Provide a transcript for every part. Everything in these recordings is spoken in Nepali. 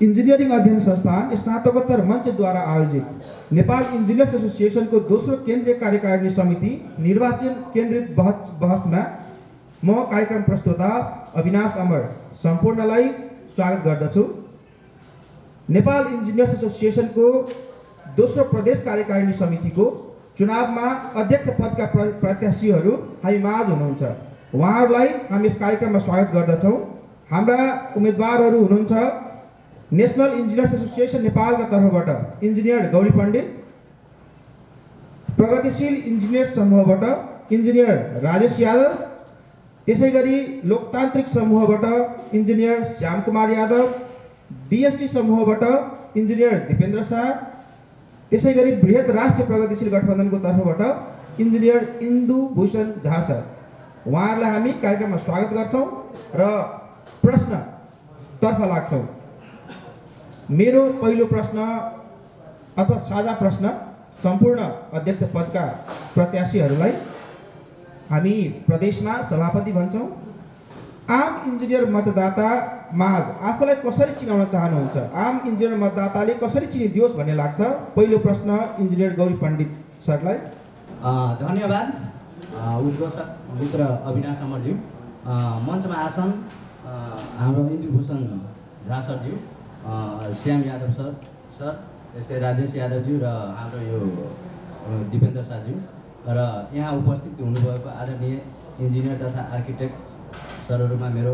इंजीनियरिंग अध्ययन संस्थान स्नातकोत्तर मञ्चद्वारा आयोजित नेपाल इन्जिनियर्स एसोसिएसनको दोस्रो केन्द्रीय कार्यकारिणी समिति निर्वाचन केन्द्रित बहसमा म कार्यक्रम प्रस्तोता अविनाश अमर सम्पूर्णलाई स्वागत गर्दछु। नेपाल इन्जिनियर्स एसोसिएसनको दोस्रो प्रदेश कार्यकारिणी समितिको चुनावमा अध्यक्ष पदका प्रत्याशीहरू हामी माझ हुनुहुन्छ। उहाँहरूलाई हामी यस कार्यक्रममा स्वागत गर्दछौँ। हाम्रा उम्मेदवारहरू हुनुहुन्छ नेशनल इन्जिनियर्स एसोसिएसन नेपालका तर्फबाट इन्जिनियर गौरी पण्डित, प्रगतिशील इन्जिनियर समूहबाट इन्जिनियर राजेश यादव, त्यसैगरी लोकतान्त्रिक समूहबाट इन्जिनियर श्याम कुमार यादव, बीएसटी समूहबाट इन्जिनियर दिपेन्द्र शाह, त्यसैगरी बृहत राष्ट्रिय प्रगतिशील गठबन्धनको तर्फबाट इन्जिनियर इन्दु भूषण झा सर। उहाँहरूलाई हामी कार्यक्रममा स्वागत गर्छौँ र प्रश्नतर्फ लाग्छौँ। मेरो पहिलो प्रश्न अथवा साझा प्रश्न सम्पूर्ण अध्यक्ष पदका प्रत्याशीहरूलाई हामी प्रदेशमा सभापति भन्छौँ। आम इन्जिनियर मतदाता माझ आफूलाई कसरी चिनाउन चाहनुहुन्छ? आम इन्जिनियर मतदाताले कसरी चिनिदियोस् भन्ने लाग्छ? पहिलो प्रश्न इन्जिनियर गौरी पण्डित सरलाई। धन्यवाद उद्घोषक मित्र अविनाश अमरज्यू, मञ्चमा आसन हाम्रो इन्दुभूषण झा सरज्यू, श्याम यादव सर, यस्तै राजेश यादवज्यू र हाम्रो यो दिपेन्द्र शाहज्यू र यहाँ उपस्थित हुनुभएको आदरणीय इन्जिनियर तथा आर्किटेक्ट सरहरूमा मेरो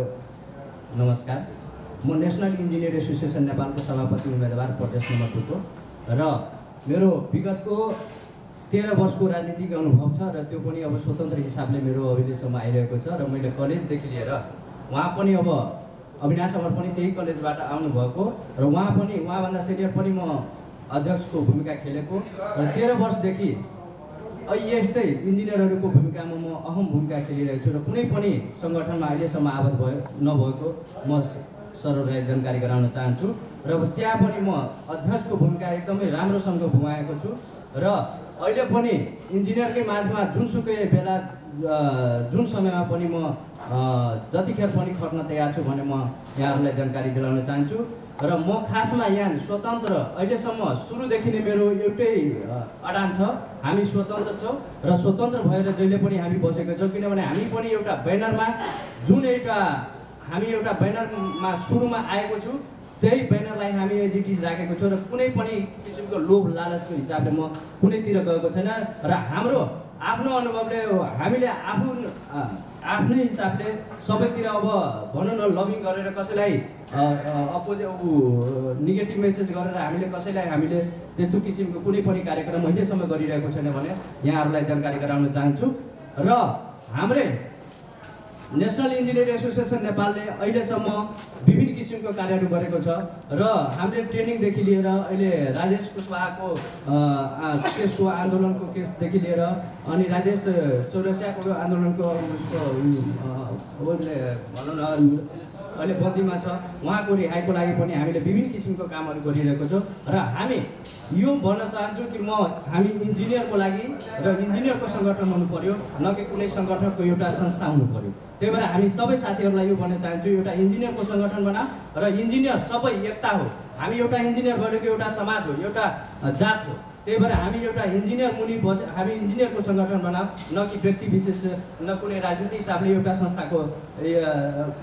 नमस्कार। म नेसनल इन्जिनियर एसोसिएसन नेपालको सभापति उम्मेदवार प्रदेश नम्बर 2 को र मेरो विगतको 13 वर्षको राजनीतिक अनुभव छ र त्यो पनि अब स्वतन्त्र हिसाबले मेरो अभिलेखसम्म आइरहेको छ र मैले कलेजदेखि लिएर उहाँ पनि अब अविनाश अमर पनि त्यही कलेजबाट आउनुभएको र उहाँभन्दा सिनियर पनि म अध्यक्षको भूमिका खेलेको र 13 वर्षदेखि यस्तै इन्जिनियरहरूको भूमिकामा म अहम भूमिका खेलिरहेको छु र कुनै पनि सङ्गठनमा अहिलेसम्म आबद्ध नभएको म सरहरूलाई जानकारी गराउन चाहन्छु र त्यहाँ पनि म अध्यक्षको भूमिका एकदमै राम्रोसँग घुमाएको छु र अहिले पनि इन्जिनियरकै माझमा जुनसुकै बेला जुन समयमा पनि म जतिखेर पनि खट्न तयार छु भने म यहाँहरूलाई जानकारी दिलाउन चाहन्छु र म खासमा यहाँ स्वतन्त्र अहिलेसम्म सुरुदेखि नै मेरो एउटै अडान छ, हामी स्वतन्त्र छौँ र स्वतन्त्र भएर जहिले पनि हामी बसेका छौँ। किनभने हामी पनि एउटा ब्यानरमा हामी एउटा ब्यानरमा सुरुमा आएको छु, त्यही ब्यानरलाई हामी एज इट इज राखेको छौँ र कुनै पनि किसिमको लोभ लालचको हिसाबले म कुनैतिर गएको छैन र हाम्रो आफ्नो अनुभवले हामीले आफ्नै हिसाबले सबैतिर अब भनौँ न लबिङ गरेर कसैलाई नेगेटिभ मेसेज गरेर हामीले त्यस्तो किसिमको कुनै पनि कार्यक्रम अहिलेसम्म गरिरहेको छैन भने यहाँहरूलाई जानकारी गराउन चाहन्छु र हाम्रै नेसनल इन्जिनियर एसोसिएसन नेपालले अहिलेसम्म विभिन्न किसिमको कार्यहरू गरेको छ र हामीले ट्रेनिङदेखि लिएर अहिले राजेश कुशवाहाको केसको आन्दोलनको केसदेखि लिएर अनि राजेश चौरसियाको आन्दोलनको भनौँ न अहिले बन्दीमा छ, उहाँको रिहाईको लागि पनि हामीले विभिन्न किसिमको कामहरू गरिरहेको छौँ र हामी यो भन्न चाहन्छु कि हामी इन्जिनियरको लागि र इन्जिनियरको सङ्गठन हुनु पर्यो, न कि कुनै सङ्गठनको एउटा संस्था हुनु पर्यो। त्यही भएर हामी सबै साथीहरूलाई यो भन्न चाहन्छु, एउटा इन्जिनियरको सङ्गठन बना र इन्जिनियर सबै एकता हो। हामी एउटा इन्जिनियर भनेको एउटा समाज हो, एउटा जात हो। त्यही भएर हामी एउटा इन्जिनियर मुनि हामी इन्जिनियरको सङ्गठन बनाऊ, न कि व्यक्ति विशेष न कुनै राजनीतिक हिसाबले एउटा संस्थाको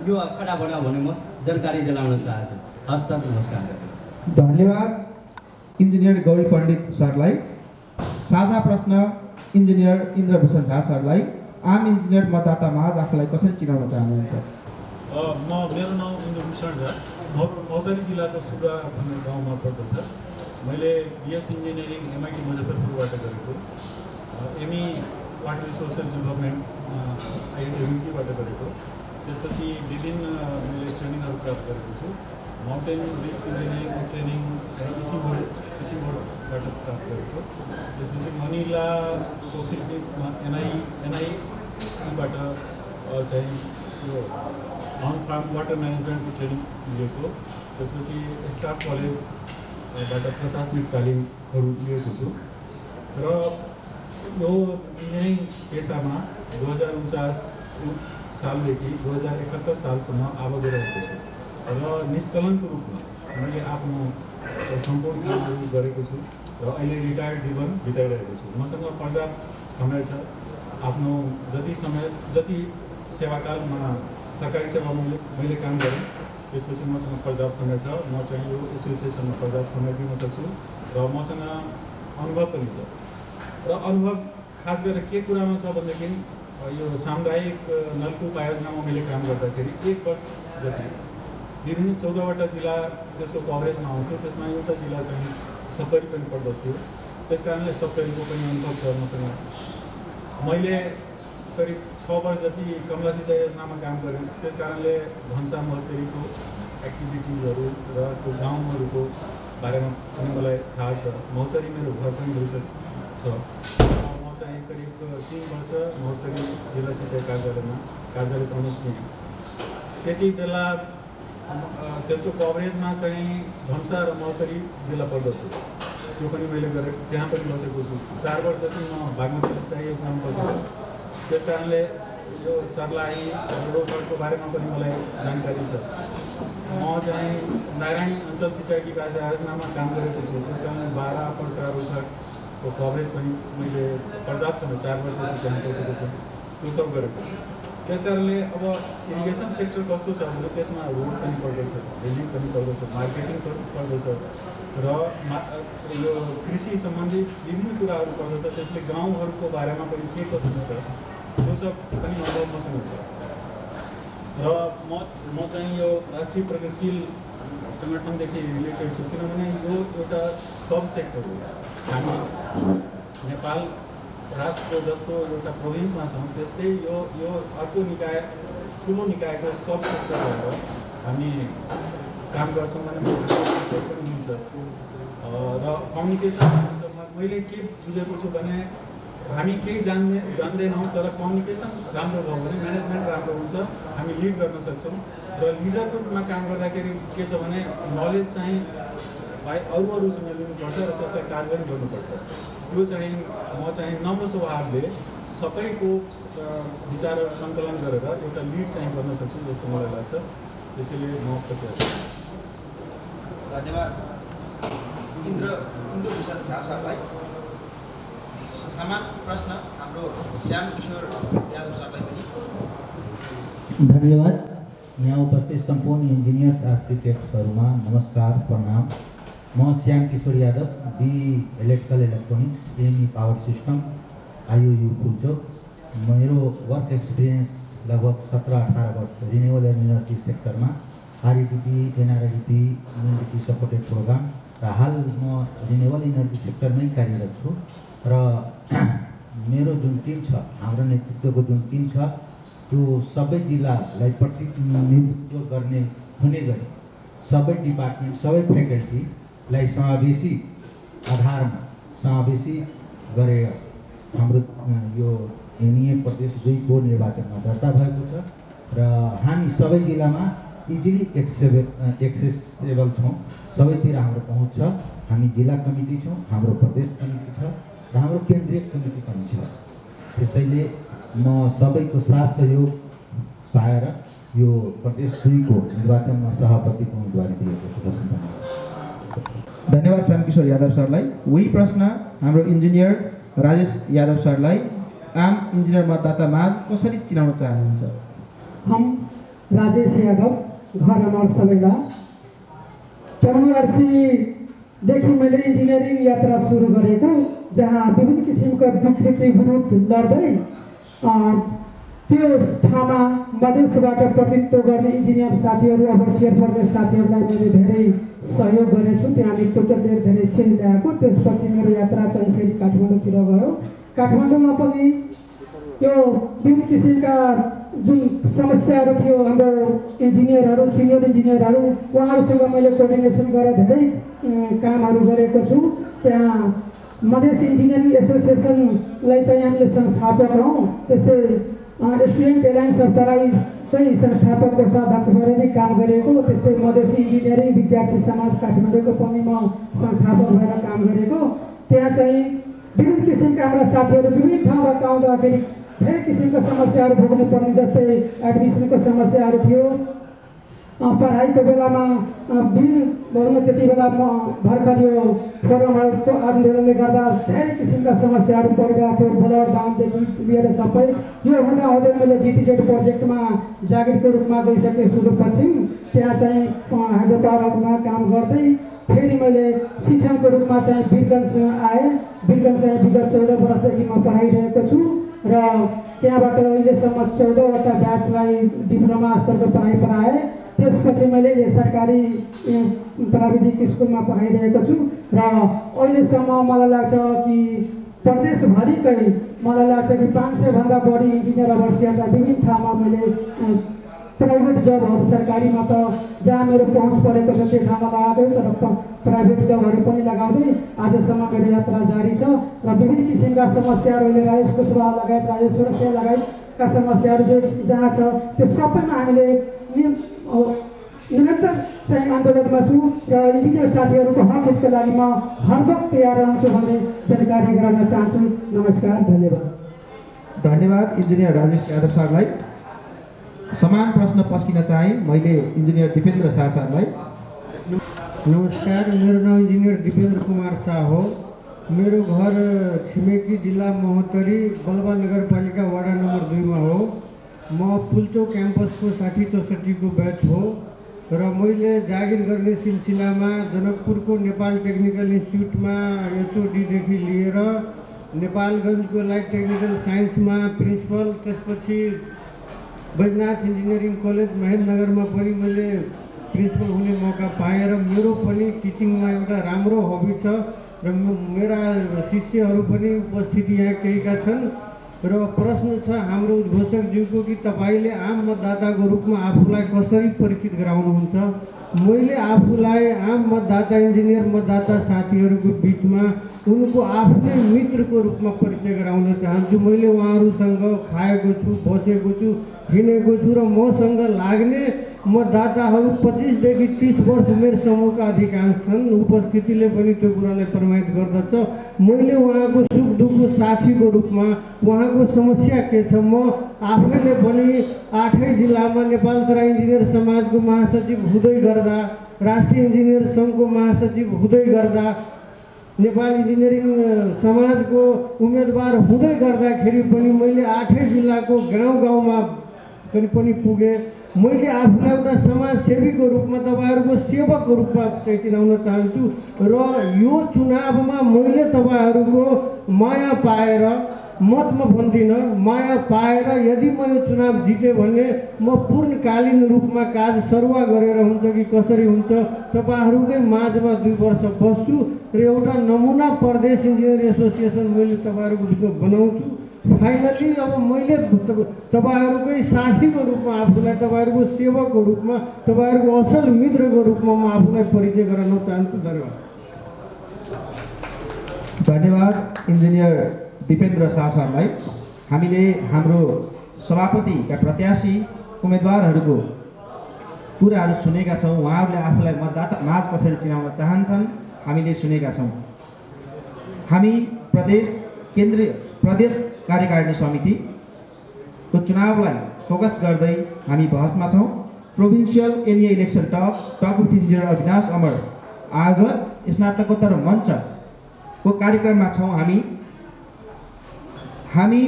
यो खडा बनाऊ भने म जानकारी दिलाउन चाहन्छु। हस्त नमस्कार। धन्यवाद इन्जिनियर गौरी पण्डित सरलाई। साझा प्रश्न इन्जिनियर इन्द्रभूषण झा सरलाई। आम इन्जिनियर मतदाता माझ आफूलाई कसरी चिनाउन चाहनुहुन्छ? मेरो नाम इन्द्रभूषण झा, औदरी जिल्लाको सुगा भन्ने गाउँमा पर्दछ। मैले बिएस इन्जिनियरिङ एमआइटी मुजफ्फरपुरबाट गरेको, एमई वाटर रिसोर्सेस डेभलपमेन्ट आइआइटीबाट गरेको, त्यसपछि विभिन्न मैले ट्रेनिङहरू प्राप्त गरेको छु। माउन्टेन रिस्क इन्जिनियरिङको ट्रेनिङ चाहिँ इसी बोर्डबाट प्राप्त गरेको, त्यसपछि मनिलाको फिलिपिन्समा एनआईबाट चाहिँ यो नन फार्म वाटर म्यानेजमेन्टको ट्रेनिङ लिएको, त्यसपछि स्टाफ कलेजबाट प्रशासनिक तालिमहरू लिएको छु र यो इन्जिनियरिङ पेसामा 2049 सालदेखि 2071 सालसम्म आबद्ध रहेको छु र निष्कलङ्क रूपमा मैले आफ्नो सम्पूर्ण कामहरू गरेको छु र अहिले रिटायर्ड जीवन बिताइरहेको छु। मसँग पर्याप्त समय छ। आफ्नो जति सेवाकालमा सरकारी सेवामा मैले काम गरेँ त्यसपछि मसँग पर्याप्त समय छ। म चाहिँ यो एसोसिएसनमा पर्याप्त समय दिन सक्छु र मसँग अनुभव पनि छ। र अनुभव खास गरेर के कुरामा छ भनेदेखि यो सामुदायिक नलकूप आयोजनामा मैले काम गर्दाखेरि 1 वर्ष जति विभिन्न 14वटा जिल्ला त्यसको कभरेजमा आउँथ्यो। त्यसमा एउटा जिल्ला चाहिँ सप्तरी पनि पर्दथ्यो। त्यस कारणले सप्तरीको पनि अनुभव छ मसँग। मैले करिब 6 वर्ष जति कमला सिँचाइ योजनामा काम गरेँ। त्यस कारणले धनसा महोत्तरीको एक्टिभिटिजहरू र त्यो गाउँहरूको बारेमा पनि मलाई थाहा छ। महोत्तरी मेरो घर पनि गइसकेको छ। म चाहिँ करिब 3 वर्ष महोत्तरी जिल्ला सिँचाइ कार्यालय प्रमुख थिएँ। त्यति बेला त्यसको कभरेजमा चाहिँ धनसा र महोत्तरी जिल्ला पर्दथ्यो। त्यो पनि मैले गरेँ। त्यहाँ पनि बसेको छु। 4 वर्ष जति म बागमती सिँचाइ योजनामा बसेको। त्यस कारणले यो सर्लाही रोडको बारेमा पनि मलाई जानकारी छ। म चाहिँ नारायणी अञ्चल सिँचाइ विकास योजनामा काम गरेको छु। त्यस कारणले बारा पर्सा रोडको कभरेज पनि मैले पर्याप्त समय 4 वर्ष त्यहाँ बसेको थिएँ। त्यो सब गरेको छु। त्यस कारणले अब इरिगेसन सेक्टर कस्तो छ भने त्यसमा रोड पनि पर्दछ, बिल्डिङ पनि पर्दछ, मार्केटिङ पनि पर्दछ र यो कृषि सम्बन्धी विभिन्न कुराहरू पर्दछ। त्यसले गाउँहरूको बारेमा पनि के कसो छ त्यो सब पनि अनुभव मसँग छ। र म चाहिँ यो राष्ट्रिय प्रगतिशील सङ्गठनदेखि रिलेटेड छु किनभने यो एउटा सब सेक्टर हो। हामी नेपाल राष्ट्र जस्तो एउटा प्रोभिन्समा छौँ त्यस्तै यो अर्को निकाय ठुलो निकायको सब सेक्टर भएर हामी काम गर्छौँ भने पनि हुन्छ र कम्युनिकेसन हुन्छ। मैले के बुझेको छु भने हामी केही जान्दैनौँ तर कम्युनिकेसन राम्रो भयो भने म्यानेजमेन्ट राम्रो हुन्छ, हामी लिड गर्न सक्छौँ। र लिडरको रूपमा काम गर्दाखेरि के छ भने नलेज चाहिँ अरूसँग लिनुपर्छ र त्यसलाई कार्यान्वयन गर्नुपर्छ। त्यो चाहिँ म चाहिँ नम्र स्वभावले सबैको विचारहरू सङ्कलन गरेर एउटा लिड चाहिँ गर्न सक्छु जस्तो मलाई लाग्छ। त्यसैले म प्रत्याशा। धन्यवाद इन्द्रभूषण झा सरलाई। समान प्रश्न हाम्रो श्याम किशोर यादव सरलाई पनि। धन्यवाद। यहाँ उपस्थित सम्पूर्ण इन्जिनियर्स आर्किटेक्ट्सहरूमा नमस्कार, प्रणाम। म Shyam Kishore Yadav, B electrical electronics, ME power system, IOU Pulchowk. मेरो वर्क एक्सपिरियन्स लगभग 17-18 वर्ष रिन्युएबल एनर्जी सेक्टरमा REDP, NREDP, unity supported programme र हाल म रिन्युएबल एनर्जी सेक्टरमै कार्यरत छु। र मेरो जुन टिम छ, हाम्रो नेतृत्वको जुन टिम छ त्यो सबै जिल्लालाई प्रतिनिधित्व गर्ने हुने गरी सबै डिपार्टमेन्ट, सबै फ्याकल्टीलाई समावेशी आधारमा समावेशी गरेर हाम्रो यो एनइए प्रदेश 2 को निर्वाचनमा दर्ता भएको छ र हामी सबै जिल्लामा इजिली एक्सेसेबल छौँ। सबैतिर हाम्रो पहुँच छ। हामी जिल्ला कमिटी छौँ, हाम्रो प्रदेश कमिटी छ र हाम्रो केन्द्रीय कमिटी पनि छ। त्यसैले म सबैको साथ सहयोग पाएर यो प्रदेश 2 को निर्वाचनमा सभापतिको उम्मेदवारी दिएको छु। धन्यवाद श्याम किशोर यादव सरलाई। वही प्रश्न हाम्रो इन्जिनियर राजेश यादव सरलाई। आम इन्जिनियर मतदाता माझ कसरी चिनाउन चाहनुहुन्छ? हम राजेश यादव, घर हमार सबैला। देखि मैले इन्जिनियरिङ यात्रा सुरु गरेको, जहाँ विभिन्न किसिमका विकृति विरुद्ध लड्दै त्यो ठाउँमा मधेसबाट प्रतिनिधित्व गर्ने इन्जिनियर साथीहरू, अवश्य प्रदेश साथीहरूलाई मैले धेरै सहयोग गरेछु। त्यहाँ नेतृत्वले धेरै चेन्ज ल्याएको। त्यसपछि मेरो यात्रा चाहिँ फेरि काठमाडौँतिर गयो। काठमाडौँमा पनि यो विभिन्न किसिमका जुन समस्याहरू थियो, हाम्रो इन्जिनियरहरू, सिनियर इन्जिनियरहरू, उहाँहरूसँग मैले कोअर्डिनेसन गरेर धेरै कामहरू गरेको छु। त्यहाँ मधेस इन्जिनियरिङ एसोसिएसनलाई चाहिँ हामीले संस्थापक हौँ। त्यस्तै स्टुडेन्ट एलायन्स अफ तराईकै संस्थापकको अध्यक्ष भएर नै काम गरेको। त्यस्तै मधेस इन्जिनियरिङ विद्यार्थी समाज काठमाडौँको पनि म संस्थापक भएर काम गरेको। त्यहाँ चाहिँ विभिन्न किसिमका हाम्रा साथीहरू विभिन्न ठाउँबाट आउँदाखेरि धेरै किसिमका समस्याहरू भोग्नु पर्ने, जस्तै एडमिसनको समस्याहरू थियो, पढाइको बेलामा बिल भर्नु, त्यति बेला भर्खर यो फोरमहरूको आन्दोलनले गर्दा धेरै किसिमका समस्याहरू परिरहेको थियो, ब्लड दानदेखि लिएर सबै। यो हुँदाहुँदै मैले जिटिजेड प्रोजेक्टमा जागिरको रूपमा गइसकेँ सुदूरपश्चिम। त्यहाँ चाहिँ हाइड्रो पावरमा काम गर्दै फेरि मैले शिक्षणको रूपमा चाहिँ वीरगञ्ज आएँ। वीरगञ्ज चाहिँ विगत 14 वर्षदेखि म पढाइरहेको छु र त्यहाँबाट अहिलेसम्म 14वटा ब्याचलाई डिप्लोमा स्तरको पढाइ पढाएँ। त्यसपछि मैले यो सरकारी प्राविधिक स्कुलमा पढाइरहेको छु र अहिलेसम्म मलाई लाग्छ कि प्रदेशभरिकै मलाई लाग्छ कि 500 भन्दा बढी इन्जिनियर अवश्यहरूलाई विभिन्न ठाउँमा मैले प्राइभेट जबहरू, सरकारीमा त जहाँ मेरो पहुँच परेको छ त्यो ठाउँमा लगाउँदै, तर प्राइभेट जबहरू पनि लगाउँदै आजसम्म मेरो यात्रा जारी छ र विभिन्न किसिमका समस्याहरू लिएर राजेश कुशवाहा लगायत, राजेश सुरक्षा लगायतका समस्याहरू जो जहाँ छ त्यो सबैमा हामीले निरन्तर चाहिँ आन्दोलनमा छु र इन्जिनियर साथीहरूको हक हितको लागि म हर वक्त तयार रहन्छु भन्ने जानकारी गराउन चाहन्छु। नमस्कार, धन्यवाद। धन्यवाद इन्जिनियर राजेश यादव सरलाई। समान प्रश्न पस्किन चाहे मैले इन्जिनियर दिपेन्द्र शाह सरलाई। नमस्कार, मेरो नाम इन्जिनियर दिपेन्द्र कुमार शाह हो। मेरो घर छिमेकी जिल्ला महोत्तरी बलवा नगरपालिका वडा नम्बर 2 मा हो। म पुल्चोक क्याम्पसको 60-64 को ब्याच हो र मैले जागिर गर्ने सिलसिलामा जनकपुरको नेपाल टेक्निकल इन्स्टिट्युटमा एचओडीदेखि लिएर नेपालगञ्जको लाइट टेक्निकल साइन्समा प्रिन्सिपल, त्यसपछि बैजनाथ इन्जिनियरिङ कलेज महेन्द्रनगरमा पनि मैले प्रिन्सिपल हुने मौका पाएँ र मेरो पनि टिचिङमा एउटा राम्रो हबी छ र मेरा शिष्यहरू पनि उपस्थिति यहाँ केहीका छन्। र प्रश्न छ हाम्रो उद्घोषकज्यूको कि तपाईँले आम मतदाताको रूपमा आफूलाई कसरी परिचित गराउनुहुन्छ? मैले आफूलाई आम मतदाता, इन्जिनियर मतदाता साथीहरूको बिचमा उनको आफ्नै मित्रको रूपमा परिचय गराउन चाहन्छु। मैले उहाँहरूसँग खाएको छु, बसेको छु, हिँडेको छु र मसँग लाग्ने मतदाताहरू 25 देखि 30 वर्ष मेरो समूहका अधिकांश छन्। उपस्थितिले पनि त्यो कुरालाई प्रमाणित गर्दछ। मैले उहाँको सुख दुःखको साथीको रूपमा उहाँको समस्या के छ, म आफैले पनि 8 जिल्लामा नेपाल तराई इन्जिनियर समाजको महासचिव हुँदै गर्दा, राष्ट्रिय इन्जिनियर सङ्घको महासचिव हुँदै गर्दा, नेपाल इन्जिनियरिङ समाजको उम्मेदवार हुँदै गर्दाखेरि पनि मैले 8 जिल्लाको गाउँमा पनि पुगेँ। मैले आफूलाई एउटा समाजसेवीको रूपमा, तपाईँहरूको सेवकको रूपमा चाहिँ चिनाउन चाहन्छु र यो चुनावमा मैले तपाईँहरूको माया पाएर, मत म भन्दिनँ, माया पाएर यदि म यो चुनाव जितेँ भने म पूर्णकालीन रूपमा काज सरुवा गरेर हुन्छ कि कसरी हुन्छ तपाईँहरूकै माझमा 2 वर्ष बस्छु र एउटा नमुना प्रदेश इन्जिनियर एसोसिएसन मैले तपाईँहरूको बिचमा बनाउँछु। फाइनली अब मैले तपाईँहरूकै साथीको रूपमा आफूलाई, तपाईँहरूको सेवकको रूपमा, तपाईँहरूको असल मित्रको रूपमा म आफूलाई परिचय गराउन चाहन्छु। धन्यवाद। धन्यवाद इन्जिनियर दिपेन्द्र शाह सरलाई। हामीले हाम्रो सभापतिका प्रत्याशी उम्मेदवारहरूको कुराहरू सुनेका छौँ। उहाँहरूले आफूलाई मतदाता माझ कसरी चिनाउन चाहन्छन् हामीले सुनेका छौँ। हामी प्रदेश कार्यकारिणी समितिको चुनावलाई फोकस गर्दै हामी बहसमा छौँ। प्रोभिन्सियल एनिया election talk with engineer Avinash Amar आयोजक स्नातकोत्तर मञ्चको कार्यक्रममा छौँ। हामी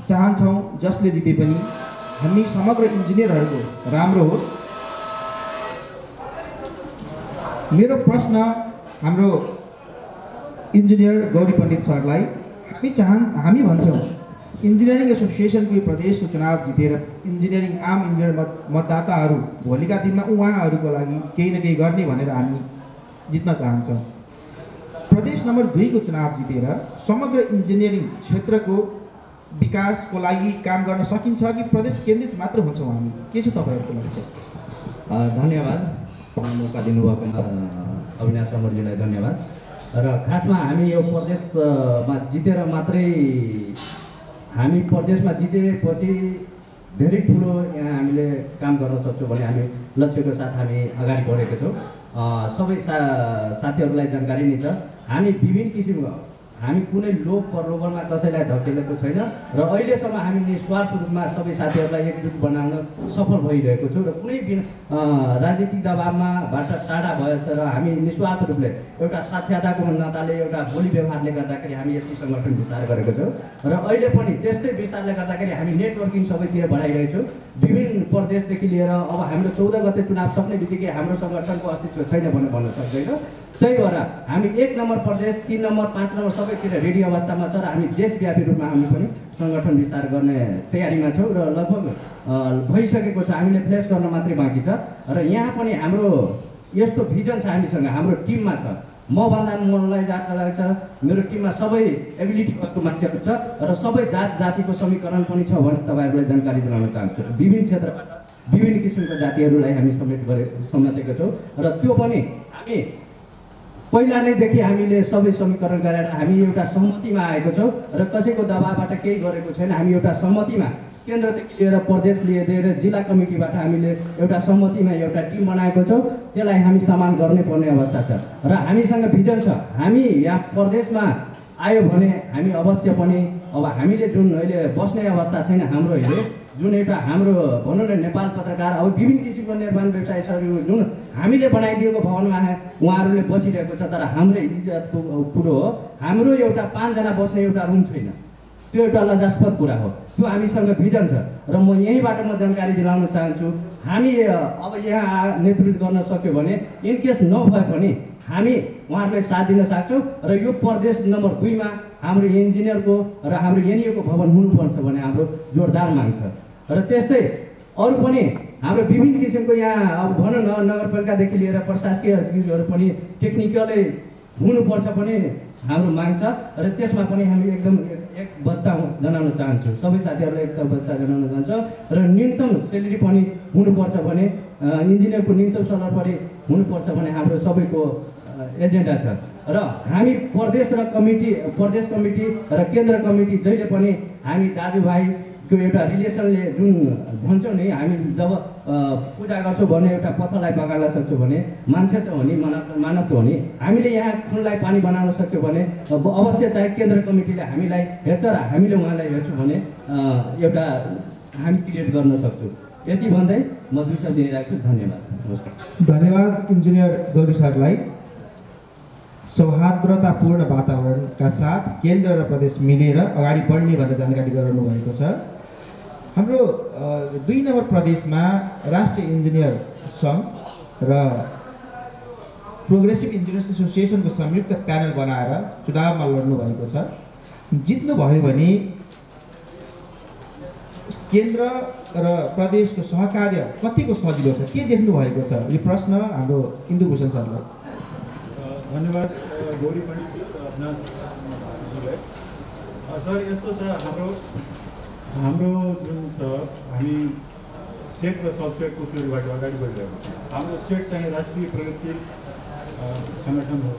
चाहन्छौँ जसले जिते पनि हामी समग्र इन्जिनियरहरूको राम्रो होस्। मेरो प्रश्न हाम्रो इन्जिनियर गौरी पण्डित सरलाई। हामी भन्छौँ इन्जिनियरिङ एसोसिएसनको प्रदेशको चुनाव जितेर इन्जिनियरिङ आम इन्जिनियर मतदाताहरू भोलिका दिनमा उहाँहरूको लागि केही न केही गर्ने भनेर हामी जित्न चाहन्छौँ। प्रदेश नम्बर 2 को चुनाव जितेर समग्र इन्जिनियरिङ क्षेत्रको विकासको लागि काम गर्न सकिन्छ कि प्रदेश केन्द्रित मात्र हुन्छौँ हामी? के छ तपाईँहरूको लागि? धन्यवाद, मौका दिनुभएकोमा अविनाश अमरजीलाई धन्यवाद। र खासमा हामी यो प्रदेशमा जितेर मात्रै, हामी प्रदेशमा जितेपछि धेरै ठुलो यहाँ हामीले काम गर्न सक्छौँ भन्ने हामी लक्ष्यको साथ हामी अगाडि बढेको छौँ। सबै साथीहरूलाई जानकारी नै छ। हामी विभिन्न किसिमको हामी कुनै लोभ प्रलोभनमा कसैलाई धकेलेको छैन र अहिलेसम्म हामी निस्वार्थ रूपमा सबै साथीहरूलाई एकजुट बनाउन सफल भइरहेको छौँ र कुनै राजनीतिक दबावमाबाट टाढा भएछ र हामी निस्वार्थ रूपले एउटा साथीताको नाताले एउटा बोली व्यवहारले गर्दाखेरि हामी यति सङ्गठन विस्तार गरेको छौँ र अहिले पनि त्यस्तै विस्तारले गर्दाखेरि हामी नेटवर्किङ सबैतिर बढाइरहेछौँ। विभिन्न प्रदेशदेखि लिएर अब हाम्रो 14 गते चुनाव सक्ने बित्तिकै हाम्रो सङ्गठनको अस्तित्व छैन भनेर भन्न सक्दैन। त्यही भएर हामी 1 नम्बर प्रदेश, 3 नम्बर, 5 नम्बर सबैतिर रेडी अवस्थामा छ र हामी देशव्यापी रूपमा हामी पनि सङ्गठन विस्तार गर्ने तयारीमा छौँ र लगभग भइसकेको छ। हामीले फ्लेस गर्न मात्रै बाँकी छ र यहाँ पनि हाम्रो यस्तो भिजन छ हामीसँग, हाम्रो टिममा छ। मभन्दा मलाई जहाँ लाग्छ मेरो टिममा सबै एबिलिटी भएको मान्छेहरू छ र सबै जातिको समीकरण पनि छ भने तपाईँहरूलाई जानकारी दिलाउन चाहन्छु। विभिन्न क्षेत्रबाट विभिन्न किसिमका जातिहरूलाई हामी समेटेका छौँ र त्यो पनि हामी पहिला नैदेखि हामीले सबै समीकरण गरेर हामी एउटा सहमतिमा आएको छौँ र कसैको दबावबाट केही गरेको छैन। हामी एउटा सहमतिमा केन्द्रदेखि लिएर प्रदेश लिएर जिल्ला कमिटीबाट हामीले एउटा सहमतिमा एउटा टिम बनाएको छौँ। त्यसलाई हामी सम्मान गर्नै पर्ने अवस्था छ र हामीसँग भिजन छ। हामी यहाँ प्रदेशमा आयो भने हामी अवश्य पनि अब हामीले जुन अहिले बस्ने अवस्था छैन हाम्रो अहिले जुन एउटा हाम्रो भनौँ न नेपाल पत्रकार अब विभिन्न किसिमको निर्माण व्यवसायहरू जुन हामीले बनाइदिएको भवनमा उहाँहरूले बसिरहेको छ तर हाम्रै इज्जतको कुरो हो। हाम्रो एउटा 5 जना बस्ने एउटा रुम छैन, त्यो एउटा लज्जास्पद कुरा हो। त्यो हामीसँग भिजन छ र म यहीँबाट म जानकारी दिलाउन चाहन्छु। हामी अब यहाँ नेतृत्व गर्न सक्यो भने इनकेस नभए पनि हामी उहाँहरूलाई साथ दिन सक्छौँ र यो प्रदेश नम्बर 2 मा हाम्रो इन्जिनियरको र हाम्रो एनइओको भवन हुनुपर्छ भने हाम्रो जोरदार माग छ र त्यस्तै अरू पनि हाम्रो विभिन्न किसिमको यहाँ अब भनौँ न नगरपालिकादेखि लिएर प्रशासकीय चिजहरू पनि टेक्निकलै हुनुपर्छ पनि हाम्रो माग छ र त्यसमा पनि हामी एकदम एकबद्धता जनाउन चाहन्छौँ। सबै साथीहरूलाई एकबद्धता जनाउन चाहन्छौँ र न्यूनतम सेलेरी पनि हुनुपर्छ भने इन्जिनियरको न्यूनतम सलर पनि हुनुपर्छ भने हाम्रो सबैको एजेन्डा छ र हामी प्रदेश कमिटी र केन्द्र कमिटी जहिले पनि हामी दाजुभाइको एउटा रिलेसनले जुन भन्छौँ नि हामी जब पूजा गर्छौँ भने एउटा पत्थरलाई बगाल्न सक्छौँ भने मान्छे त हो नि मानव त हो नि। हामीले यहाँ खुनलाई पानी बनाउन सक्यो भने अवश्य चाहिँ केन्द्र कमिटीले हामीलाई हेर्छ र हामीले उहाँलाई हेर्छौँ भने एउटा हामी क्रिएट गर्न सक्छौँ। यति भन्दै म 2 शब्द दिइरहेको छु। धन्यवाद। नमस्कार। धन्यवाद इन्जिनियर गौरी सरलाई। सौहार्दतापूर्ण वातावरणका साथ केन्द्र र प्रदेश मिलेर अगाडि बढ्ने भनेर जानकारी गराउनु भएको छ। हाम्रो 2 नम्बर प्रदेशमा राष्ट्रिय इन्जिनियर सङ्घ र प्रोग्रेसिभ इन्जिनियर्स एसोसिएसनको संयुक्त प्यानल बनाएर चुनावमा लड्नु भएको छ। जित्नुभयो भने केन्द्र र प्रदेशको सहकार्य कतिको सजिलो छ, के देख्नु भएको छ? यो प्रश्न हाम्रो इन्दुभूषण सरलाई। धन्यवाद गौरी पण्डित अविनाशजीलाई। सर यस्तो छ हाम्रो जुन छ हामी सेट र सबसेटको थ्योरीबाट अगाडि बढिरहेको छ। हाम्रो सेट चाहिँ राष्ट्रिय प्रगतिशील सङ्गठन हो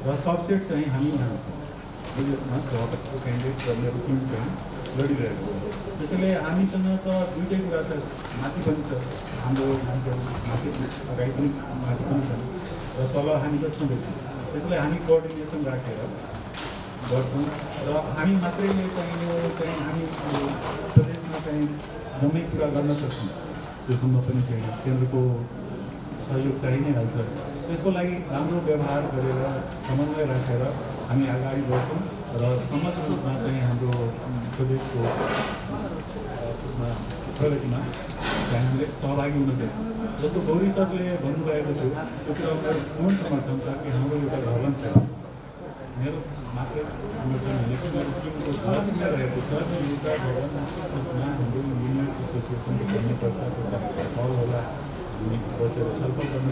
र सबसेट चाहिँ हामी यहाँ छौँ विदेशमा सभापतिको क्यान्डिडेट र मेरो टिम चाहिँ लडिरहेको छ। त्यसैले हामीसँग त दुइटै कुरा छ, माथि पनि छ हाम्रो मान्छेहरू माथि अगाडि पनि माथि पनि छन् र तल हामी त छँदैछौँ। त्यसैले हामी कोअर्डिनेसन राखेर गर्छौँ र हामी मात्रैले चाहिँ यो चाहिँ हामी प्रदेशमा चाहिँ जम्मै कुरा गर्न सक्छौँ त्योसम्म पनि छैन, केन्द्रको सहयोग चाहिँ नै हाल्छ। त्यसको लागि राम्रो व्यवहार गरेर समन्वय राखेर हामी अगाडि बढ्छौँ र समग्र रूपमा चाहिँ हाम्रो प्रदेशको उसमा प्रगतिमा चाहिँ हामीले सहभागी हुन सक्छौँ। जस्तो गौरी सरले भन्नुभएको थियो त्यो कुरा मेरो पूर्ण समर्थन छ कि हाम्रो एउटा भवन छ, मेरो मात्रै सङ्गठन भनेको मेरो टिमको लक्ष्य रहेको छ कि एउटा भवनमा हाम्रो इन्जिनियर एसोसिएसनको भन्नुपर्छ, त्यसमा हल होला, हामी बसेर छलफल गर्न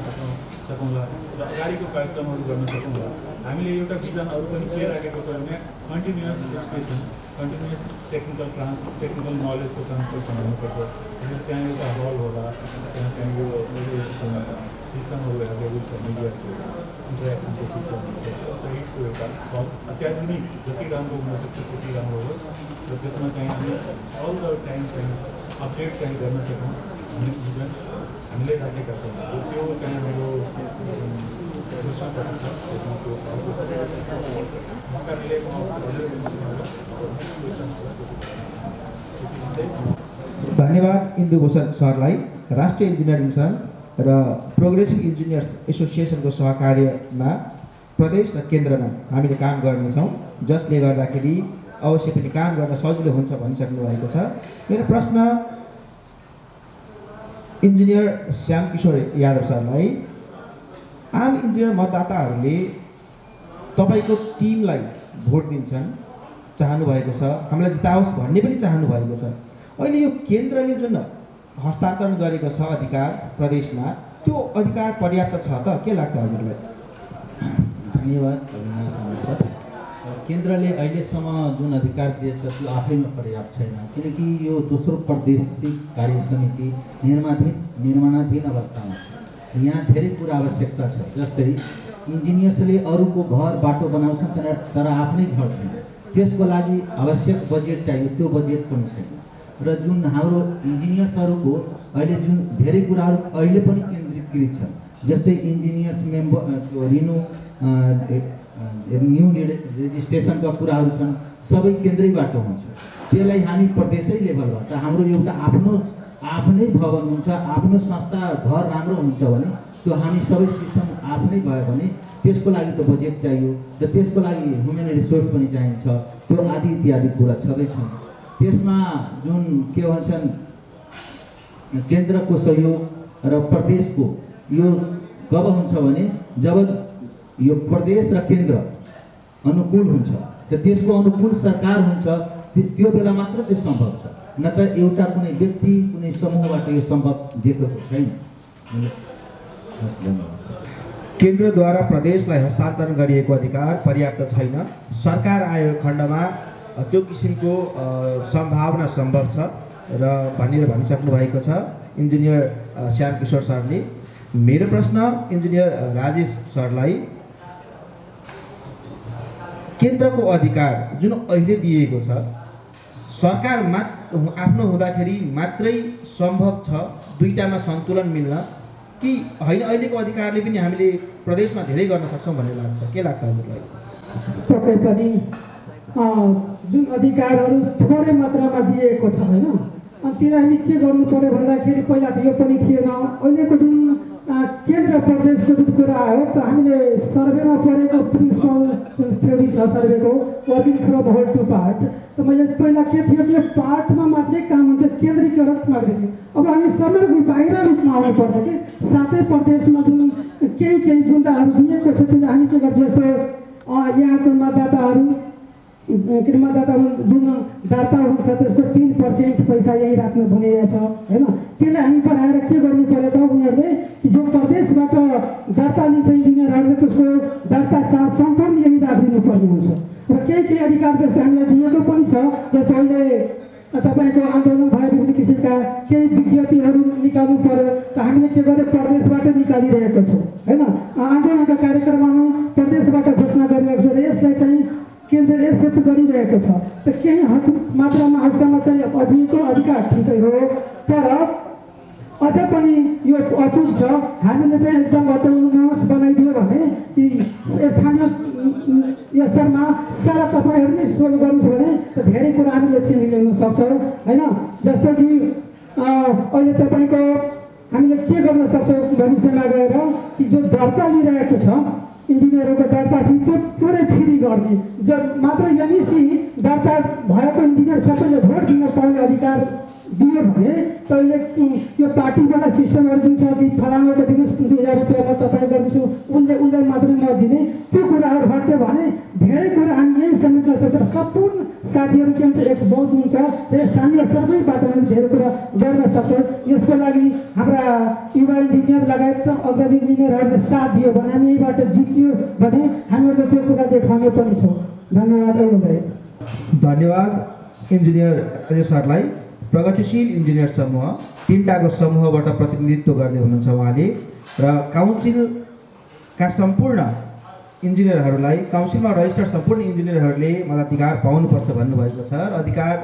सकौँला र अगाडिको कार्यक्रमहरू गर्न सकौँला। हामीले एउटा भिजन अरू पनि के राखेको छ भने कन्टिन्युअस एजुकेसन, कन्टिन्युअस टेक्निकल नलेजको ट्रान्सफर्सन हुनुपर्छ। त्यहाँ एउटा हल होला, त्यहाँ चाहिँ यो सिस्टमहरू एभाइलेबल छ, मिडियाको इन्टरेक्सनको सिस्टमहरू छ, सहितको एउटा हल अत्याधुनिक जति राम्रो हुनसक्छ त्यति राम्रो होस् र त्यसमा चाहिँ हामी अल द टाइम चाहिँ अपडेट चाहिँ गर्न सकौँ भन्ने भिजन हामीले राखेका छौँ। त्यो चाहिँ हाम्रो घोषणा पठाउँछ त्यसमा त्यो कार्यालय धन्यवाद इन्दुभूषण सरलाई। राष्ट्रिय इन्जिनियरिङ सङ्घ र प्रोग्रेसिभ इन्जिनियर्स एसोसिएसनको सहकार्यमा प्रदेश र केन्द्रमा हामीले काम गर्नेछौँ, जसले गर्दाखेरि अवश्य पनि काम गर्न सजिलो हुन्छ भनिसक्नु भएको छ। मेरो प्रश्न इन्जिनियर श्याम किशोर यादव सरलाई, आम इन्जिनियर मतदाताहरूले तपाईँको टिमलाई भोट दिन्छन्, चाहनु भएको छ, हामीलाई जिताओस् भन्ने पनि चाहनु भएको छ। अहिले यो केन्द्रले जुन हस्तान्तरण गरेको छ अधिकार प्रदेशमा, त्यो अधिकार पर्याप्त छ त? के लाग्छ हजुरलाई? धन्यवाद अविनाश सर। केन्द्रले अहिलेसम्म जुन अधिकार दिएछ त्यो आफैमा पर्याप्त छैन, किनकि यो दोस्रो प्रादेशिक कार्य समिति निर्माणाधीन अवस्थामा छ। यहाँ धेरै कुरा आवश्यकता छ, जस्तै इन्जिनियर्सले अरूको घर बाटो बनाउँछन् तर आफ्नै घर छैन, त्यसको लागि आवश्यक बजेट चाहियो, त्यो बजेट पनि छैन। र जुन हाम्रो इन्जिनियर्सहरूको अहिले जुन धेरै कुराहरू अहिले पनि केन्द्रीकृत छन्, जस्तै इन्जिनियर्स न्यू रेजिस्ट्रेसनका कुराहरू छन्, सबै केन्द्रैबाट हुन्छ। त्यसलाई हामी प्रदेशै लेभलबाट हाम्रो एउटा आफ्नै भवन हुन्छ, आफ्नो संस्था घर राम्रो हुन्छ भने त्यो हामी सबै सिस्टम आफ्नै भयो भने त्यसको लागि त बजेट चाहियो र त्यसको लागि ह्युमन रिसोर्स पनि चाहिन्छ, त्यो आदि इत्यादि कुरा छँदैछन्। त्यसमा जुन के भन्छन् केन्द्रको सहयोग र प्रदेशको यो कब हुन्छ भने जब यो प्रदेश र केन्द्र अनुकूल हुन्छ र त्यसको अनुकूल सरकार हुन्छ, त्यो बेला मात्र त्यो सम्भव छ, न त एउटा कुनै व्यक्ति कुनै समूहबाट यो सम्भव देखेको छैन। केन्द्रद्वारा प्रदेशलाई हस्तान्तरण गरिएको अधिकार पर्याप्त छैन, सरकार आएको खण्डमा त्यो किसिमको सम्भावना सम्भव छ र भनिसक्नु भएको छ इन्जिनियर श्याम किशोर सरले। मेरो प्रश्न इन्जिनियर राजेश सरलाई, केन्द्रको अधिकार जुन अहिले दिएको छ, सरकार आफ्नो हुँदाखेरि मात्रै सम्भव छ दुईटामा सन्तुलन मिल्न, कि होइन अहिलेको अधिकारले पनि हामीले प्रदेशमा धेरै गर्न सक्छौँ भन्ने लाग्छ? के लाग्छ हजुरलाई? पक्कै पनि जुन अधिकारहरू थोरै मात्रामा दिएको छ होइन, अनि त्यसलाई हामी के गर्नु पर्यो भन्दाखेरि पहिला त यो पनि थिएन। अहिलेको जुन केन्द्र प्रदेशको जुन कुरा आयो त हामीले सर्वेमा पढेको प्रिन्सिपल थ्योरी छ सर्वेको, working from whole to part. त मैले पहिला के थियो कि पार्टमा मात्रै काम हुन्थ्यो, केन्द्रीकरण मात्रै थियो। अब हामी सबै बाहिर रूपमा आउनुपर्छ कि सातै प्रदेशमा जुन केही बुन्दाहरू दिएको छ त्यसलाई हामी के गर्छौँ, जस्तो यहाँको मतदाता जुन दर्ता हुन्छ त्यसको 3% पैसा यही राख्नु भनिएको छ होइन। त्यसलाई हामी पढाएर के गर्नु पर्यो त, उनीहरूले जो प्रदेशबाट दर्ता लिन्छ इन्जिनियरहरूले त्यसको दर्ता चार्ज सम्पूर्ण यही राखिदिनु पर्ने हुन्छ। र केही अधिकार जस्तो हामीलाई दिएको पनि छ, जस्तो अहिले तपाईँको आन्दोलन भए विभिन्न किसिमका केही विज्ञप्तिहरू निकाल्नु पर्यो त हामीले के गर्यो, प्रदेशबाट निकालिरहेको छौँ होइन। आन्दोलनका कार्यक्रममा प्रदेशबाट घोषणा गरिरहेको छ र यसलाई चाहिँ केन्द्रले एक्सेप्ट गरिरहेको छ। त केही मात्रामा अहिलेसम्म चाहिँ अघिको अधिकार ठिकै हो, तर अझ पनि यो अटुट छ। हामीले चाहिँ एकदम अटोनोमस बनाइदियो भने कि स्थानीय स्तरमा सारा तपाईँहरू नै सोल्भ गर्नुहोस् भने त धेरै कुरा हामीले चाहिँ ल्याउन सक्छौँ होइन। जस्तो कि अहिले तपाईँको हामीले के गर्न सक्छौँ भविष्यमा गएर कि जो दर्ता लिइरहेको छ इन्जिनियरहरूको दर्ता फी त्यो पुरै फ्री गर्ने, जब मात्र एनइसी दर्ता भएको इन्जिनियर सबैले भोट दिन पाउने अधिकार दियो भने तैँले यो पार्टीवाला सिस्टमहरू जुन छ कि फलानाको दिनुहोस् 2000 रुपियाँमा तपाईँ गर्दैछु उसलाई मात्रै नदिने, त्यो कुराहरू हट्यो भने धेरै कुरा हामी यही समेट्न सक्छौँ। सम्पूर्ण साथीहरू के हुन्छ एक बहुत हुन्छ र स्थानीय स्तरमैबाट हामी धेरै कुरा गर्न सक्छौँ। यसको लागि हाम्रा युवा इन्जिनियर लगायत अग्रज इन्जिनियरहरूले साथ दियो भने हामी यहीबाट जित्यो भने हामीहरूले त्यो कुरा देखाउने पनि छौँ। धन्यवाद। धन्यवाद इन्जिनियर राजेश सरलाई। प्रगतिशील इन्जिनियर समूह तीनटाको समूहबाट प्रतिनिधित्व गर्दै हुनुहुन्छ उहाँले, र काउन्सिलका सम्पूर्ण इन्जिनियरहरूलाई, काउन्सिलमा रजिस्टर्ड सम्पूर्ण इन्जिनियरहरूले मताधिकार पाउनुपर्छ भन्नुभएको छ। र अधिकार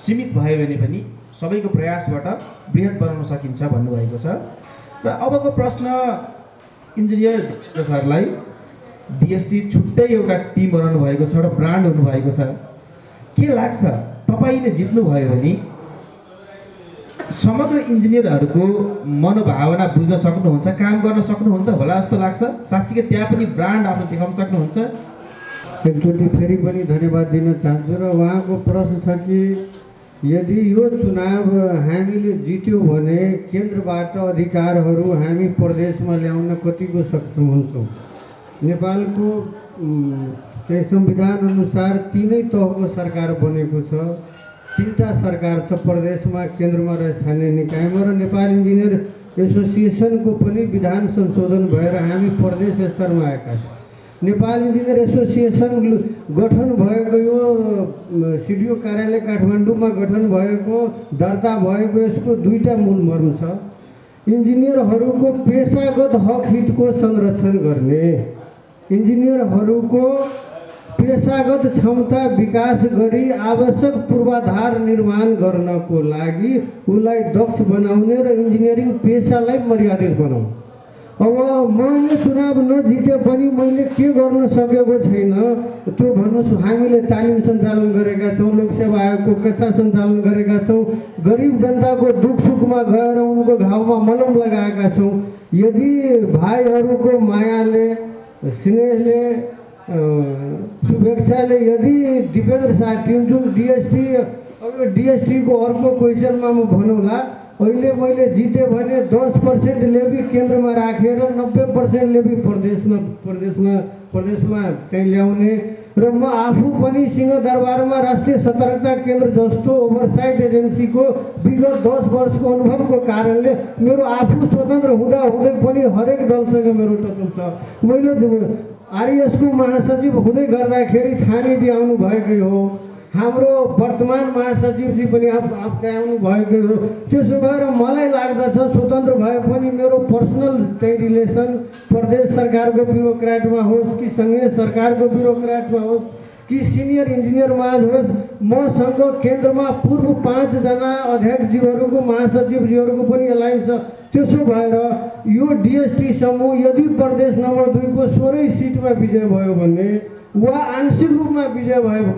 सीमित भयो भने पनि सबैको प्रयासबाट बृहत बनाउन सकिन्छ भन्नुभएको छ। र अबको प्रश्न इन्जिनियर सरलाई डिएसटी छुट्टै एउटा टिम बनाउनु भएको छ, एउटा ब्रान्ड हुनुभएको छ। के लाग्छ तपाईँले जित्नुभयो भने समग्र इन्जिनियरहरूको मनोभावना बुझ्न सक्नुहुन्छ, काम गर्न सक्नुहुन्छ होला जस्तो लाग्छ? साँच्चीकै त्यहाँ पनि ब्रान्ड आफ्नो देखाउन सक्नुहुन्छ? एकचोटि फेरि पनि धन्यवाद दिन चाहन्छु र उहाँको प्रश्न छ कि यदि यो चुनाव हामीले जित्यो भने केन्द्रबाट अधिकारहरू हामी प्रदेशमा ल्याउन कतिको सक्षम हुन्छौँ? नेपालको चाहिँ संविधान अनुसार 3 तहको सरकार बनेको छ, 3टा सरकार छ, प्रदेशमा, केन्द्रमा र स्थानीय निकायमा, र नेपाल इन्जिनियर एसोसिएसनको पनि विधान संशोधन भएर हामी प्रदेश स्तरमा आएका छौँ। नेपाल इन्जिनियर एसोसिएसन गठन भएको यो सिडिओ कार्यालय काठमाडौँमा गठन भएको, दर्ता भएको यसको 2टा मूल मर्म छ। इन्जिनियरहरूको पेसागत हक हितको संरक्षण गर्ने, इन्जिनियरहरूको पेसागत क्षमता विकास गरी आवश्यक पूर्वाधार निर्माण गर्नको लागि उसलाई दक्ष बनाउने र इन्जिनियरिङ पेसालाई मर्यादित बनाउने। अब मैले चुनाव नजिते पनि मैले के गर्न सकेको छैन त्यो भन्नुहोस्। हामीले तालिम सञ्चालन गरेका छौँ, लोकसेवा आयोगको कक्षा सञ्चालन गरेका छौँ, गरिब जनताको दुःख सुखमा गएर उनको घाउमा मलम लगाएका छौँ। यदि भाइहरूको मायाले, स्नेहले, शुभेच्छाले यदि दिपेन्द्र साथी जुन डिएसटी, अब यो डिएसटीको अर्को क्वेसनमा म भनौँला, अहिले मैले जितेँ भने 10% लेबी केन्द्रमा राखेर 90% लेबी प्रदेशमा चाहिँ ल्याउने र म आफू पनि सिंहदरबारमा राष्ट्रिय सतर्कता केन्द्र जस्तो ओभरसाइट एजेन्सीको विगत 10 वर्षको अनुभवको कारणले मेरो आफू स्वतन्त्र हुँदै पनि हरेक दलसँग मेरो टचुल छ। मैले आरएसको महासचिव हुँदै गर्दाखेरि थानीजी आउनु भएकै हो, हाम्रो वर्तमान महासचिवजी पनि त्यहाँ आउनु भएकै हो। त्यसो भएर मलाई लाग्दछ स्वतन्त्र भए पनि मेरो पर्सनल चाहिँ रिलेसन प्रदेश सरकारको ब्युरोक्राटमा होस् कि सङ्घीय सरकारको ब्युरोक्राटमा होस् कि सिनियर इन्जिनियर माझ होस्, मसँग केन्द्रमा पूर्व 5 जना अध्यक्षज्यूहरूको, महासचिवज्यूहरूको पनि एलायन्स छ। त्यसो भएर यो डिएसटी समूह यदि प्रदेश नम्बर 2 को 16 सिटमा विजय भयो भने वा आंशिक रूपमा विजय भयो